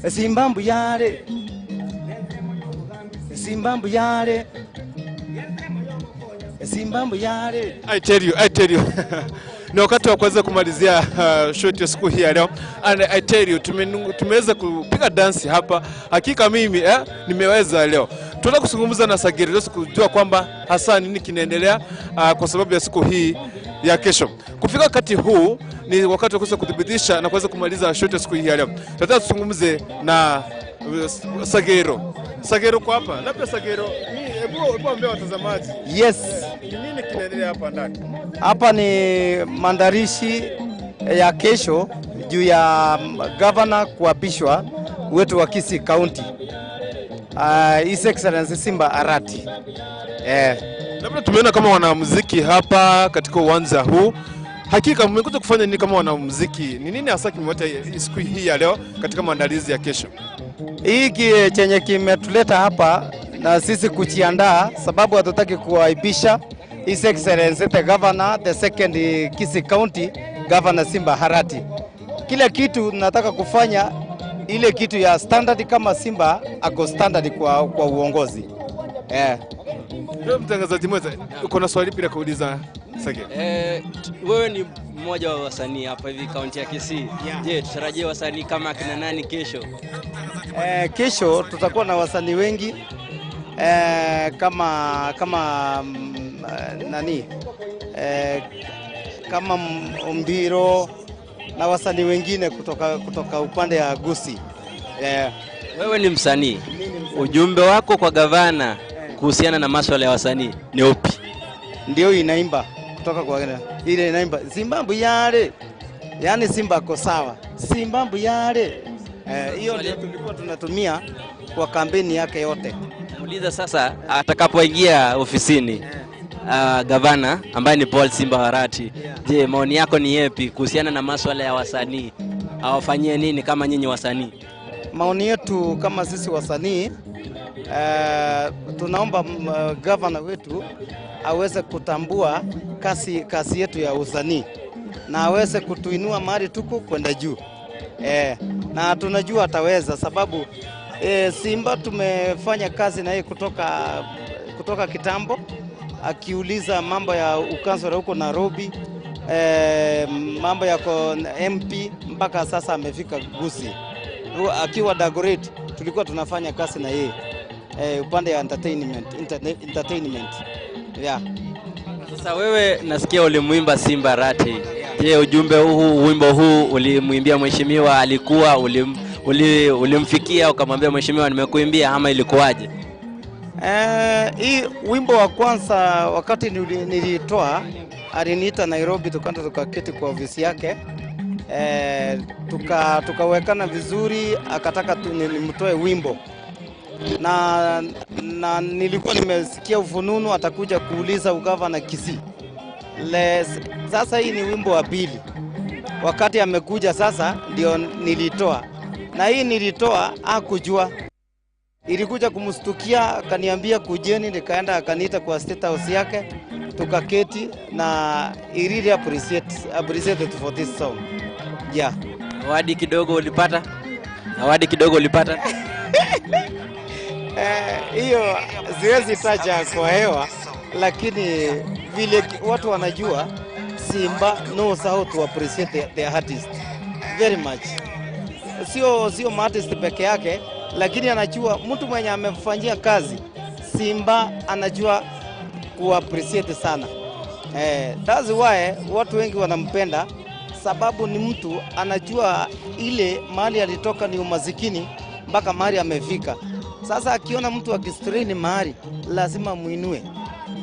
Esimba mbuyare Esimba mbuyare Esimba mbuyare.
I tell you. Ni wakati wa kuweza kumalizia show yetu siku hii ya leo. And I tell you tumeweza kupiga dance hapa. Hakika mimi nimeweza leo. Tunataka kuzungumza na Sagero leo kujua kwamba hasa nini kinaendelea kwa sababu ya siku hii ya kesho. Kufika wakati huu ni wakati wa kuweza kudhibitisha na kuweza kumaliza show yetu siku hii ya leo. Tunataka tuzungumze na Sagero. Sagero kwa hapa. Labda Sagero, hebu ambia watazamaji.
Yes.
Nini kinaendelea hapa ndani?
Hapa ni mandarishi ya kesho juu ya governor kuapishwa wetu wa Kisii County. His Excellency Simba Arati.
Labda tumeona kama wanamuziki hapa katika uwanja huu. Hakika mmekuja kufanya nini kama wanamuziki? Ni nini hasa kimewaleta siku hii ya leo katika maandalizi ya kesho?
Hiki chenye kimetuleta hapa na sisi kujiandaa, sababu hatutaki kuaibisha His Excellency the Governor, the second Kisii County Governor Simba Arati. Kila kitu nataka kufanya ile kitu ya standard kama Simba ako standard kwa uongozi.
Leo mtangazaji mwenza, uko na swali pia kuuliza Sage?
Wewe ni mmoja wa wasanii hapa hivi kaunti ya Kisii. Je, tutarajie wasanii kama akina nani kesho?
Kesho tutakuwa na wasanii wengi kama nani kama Mbiro na wasanii wengine kutoka upande ya Gusii.
Wewe ni msanii. Ujumbe wako kwa gavana kuhusiana na masuala ya wasanii ni upi?
Ndio inaimba kutoka kwa ile inaimba Zimbabwe yale. Yaani Simba ako sawa. Zimbabwe yale. Hiyo ndio tulikuwa tunatumia kwa kampeni yake yote.
Muuliza sasa atakapoingia ofisini gavana ambaye ni Paul Simba Arati. Je, maoni yako ni yepi kuhusiana na masuala ya wasanii? Awafanyie nini kama nyinyi wasanii?
Maoni yetu kama sisi wasanii, tunaomba gavana wetu aweze kutambua kasi yetu ya usanii na aweze kutuinua mahali tuko kwenda juu. Na tunajua ataweza sababu Simba tumefanya kazi na yeye kutoka kitambo, akiuliza mambo ya ukansela huko Nairobi, mambo ya MP mpaka sasa amefika Gusii. Akiwa Dagoretti tulikuwa tunafanya kazi na yeye upande ya entertainment. Yeah.
Sasa wewe nasikia ulimuimba Simba Arati. Je, ujumbe huu, wimbo huu ulimuimbia mheshimiwa, alikuwa ulimfikia ukamwambia mheshimiwa nimekuimbia ama ilikuwaje?
Hii wimbo wa kwanza wakati nilitoa aliniita Nairobi, tukaenda tukaketi kwa ofisi yake. Tukawekana vizuri, akataka nimtoe wimbo. Na nilikuwa nimesikia ufununu atakuja kuuliza ugavana Kisii. Sasa hii ni wimbo wa pili. Wakati amekuja sasa ndio nilitoa. Na hii nilitoa hakujua. Ilikuja kumstukia, akaniambia kujeni, nikaenda akaniita kwa State House yake, tukaketi na I really appreciate for this song. Yeah.
Awadi kidogo ulipata? Awadi kidogo ulipata?
Hiyo siwezi taja kwa hewa, lakini vile watu wanajua Simba knows how to appreciate their artist very much. Sio artist peke yake, lakini anajua mtu mwenye amemfanyia kazi. Simba anajua ku appreciate sana. That's why watu wengi wanampenda, sababu ni mtu anajua ile mahali alitoka ni umasikini mpaka mahali amefika. Sasa akiona mtu akistrain mahali lazima muinue.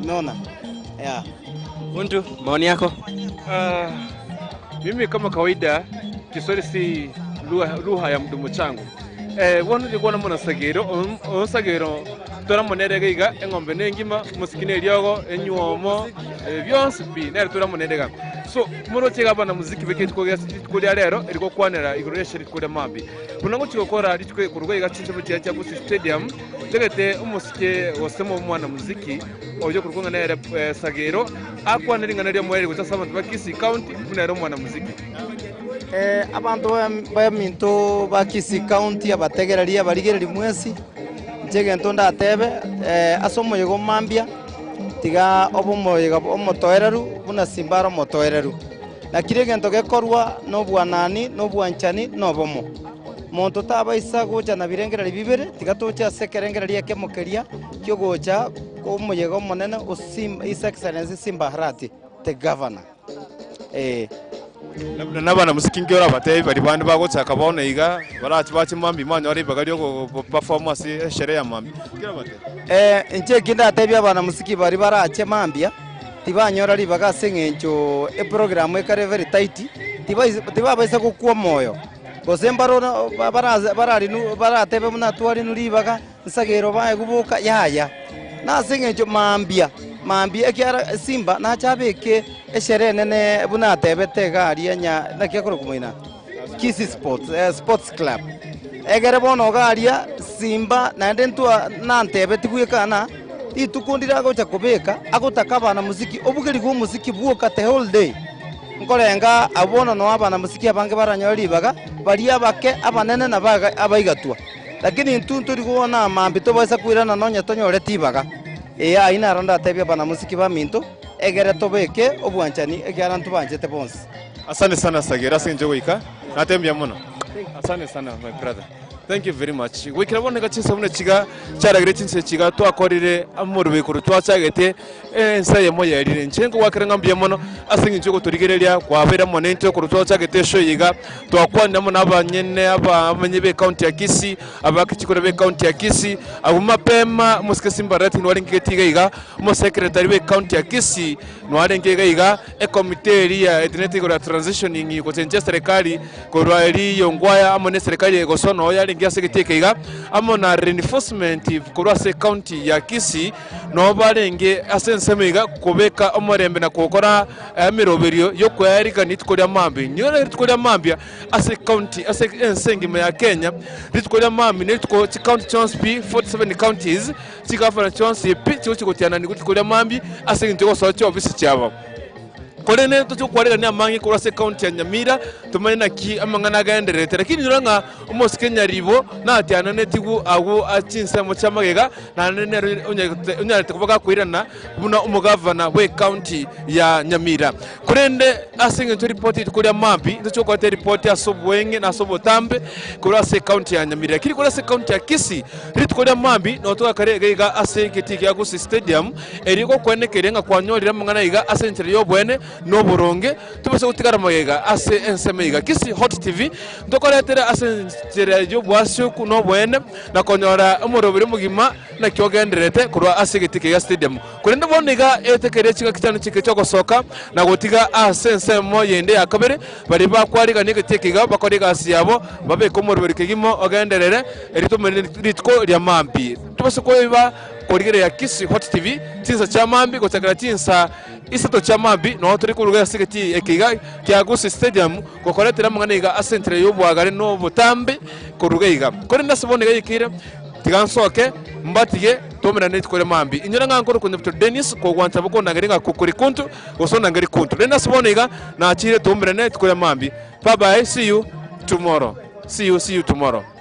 Umeona? Yeah.
Untu, maoni yako?
Mimi kama kawaida Kiswahili si lugha ya mdomo changu. Wanu nilikuwa na mwana Sagero, Sagero toramonerega iga eng'ombe nengima musikine ryogo enyuomo byonsi pi nere toramonerega. So morochega abana muziki beke tukolia rero eriko kwanera igoro yesheri tukolia mambi bunango chikokora litwe kuruga iga chincho cha Gusii Stadium tegete umusike wosemo mwana muziki oyo kurukonga nere Sagero akwanera ingana rya mwere gusa abantu ba Kisii County bunero mwana muziki.
Abantu ba minto ba Kisii County abategereria barigereri mwesi nchegento ndatebe asomo yego mambia tiga obomoyega omotoereru buna Simbaro motoereru na kire gento gekorwa no bwanani no bwanchani no bomo monto tabaisa gocha na birengereri bibere tiga tocha sekerengereria kemokeria kyogocha omoyega omonene o His Excellency Simba Arati the governor.
Labda nabana muziki ngiora batei bari bandu bagochaka bona iga barachi bachi mambi manyo ari bagali ko performance sherehe ya mambi kira bate
nche kinda atebya bana muziki bari barache mambia tibanyora ribaga sengencho e program ekare very tight tiba baisa gukwa moyo gose mbaro barari baratebe muna twari nuribaga nsagero baye kubuka yaya na sengencho mambia Mambi ekiara Simba nachabeke esherehe nene bunatebete gari nya nakiakoro kumoina Kisii Sports Sports Club egere bono garia Simba naende ntwa nantebe tigwekana itukundira gocha kubeka agutaka bana muziki obugeri bwo muziki bwoka the whole day nkorenga abono no abana muziki abange baranyori baga baria bake abanene na baga abaigatwa lakini ntuntu rigona mambi tobaisa kwirana nonya tonyore tibaga eya ina ronda tebia bana muziki ba minto egere tobeke obwanchani ekyara ntubanjete bonse.
Asante sana Sagera sinjogoika natembia muno. Asante sana my brother. Thank you very much. Wikiraboneka chinsabune chiga charagire chinse chiga twakorire amurubikuru twachagete ensaye moyerire nchengo wakirenga mbiye mono asingi njogo turigereria kwabera monente kuru twachagete show yiga twakwana mo nabanyene abamenye be county ya Kisii abakichikore be county ya Kisii abo mapema musike Simbarati nwaringe tiga iga mo secretary be county ya Kisii nwaringe iga e committee ria etneti gora transitioning ko serikali korwa eri yongwaya amone serikali egosono yari ngiaseketeke iga amona reinforcement korwa se county ya Kisii no barenge asenseme iga kubeka omorembe na kokora emiroberio yokwayarika nitikoria mambi nyora nitikoria mambia ase county ase ensengima ya Kenya nitikoria mambi nitiko county chance p 47 counties chikafana chance p chikotiana nitikoria mambi ase ntiko so office chabo korene tuchukwarega ni amangi korwa se county ya Nyamira tumanye naki amang'ana agenderete lakini nyoranga omosike Nyaribo natiana netigu agu achinsemo chamagega nanene onyarete kubaga kwirana buna omugavana we county ya Nyamira korende ase ng'encho report kuria mambi tuchukwate report asobwenge na sobotambe korwa se county ya Nyamira kiri korwa se county ya Kisii ritukoria mambi notoka kare iga ase gitiki ya Gusii Stadium eriko kwenekere nga kwanyorira amang'ana iga ase enchera yobwene no boronge tubese gutigara magega ase enseme iga Kisii Hot TV ndokoretera ase enchera yobwasio no bwene na konyora omorobere mugima na kyogenderete korwa ase gitiki ya stadium kurenda boniga etekere chika kitano chike cyogosoka na gotiga ase ensemo yende ya kabere bari bakwariga nigitiki ga bakoriga ase yabo babeka omorobere kegimo ogenderere eritomene ritko lya mambi tubese koiba korigere ya Kisii Hot TV tinsa cha mambi gotakara tinsa isato cha mambi no turi kuruga sigeti ekiga kya Gusii Stadium gokoretera mangana asentre yobwagare no butambe koruga iga kore ndasibonega yikire tigansoke mbatige tomera netikore mambi inyora ngankoro kunye Dennis ko gwanta boko nangere kukuri kuntu gosona ngeri kuntu renda sibonega na chire tomera netikore mambi. Bye bye, see you tomorrow. See you tomorrow.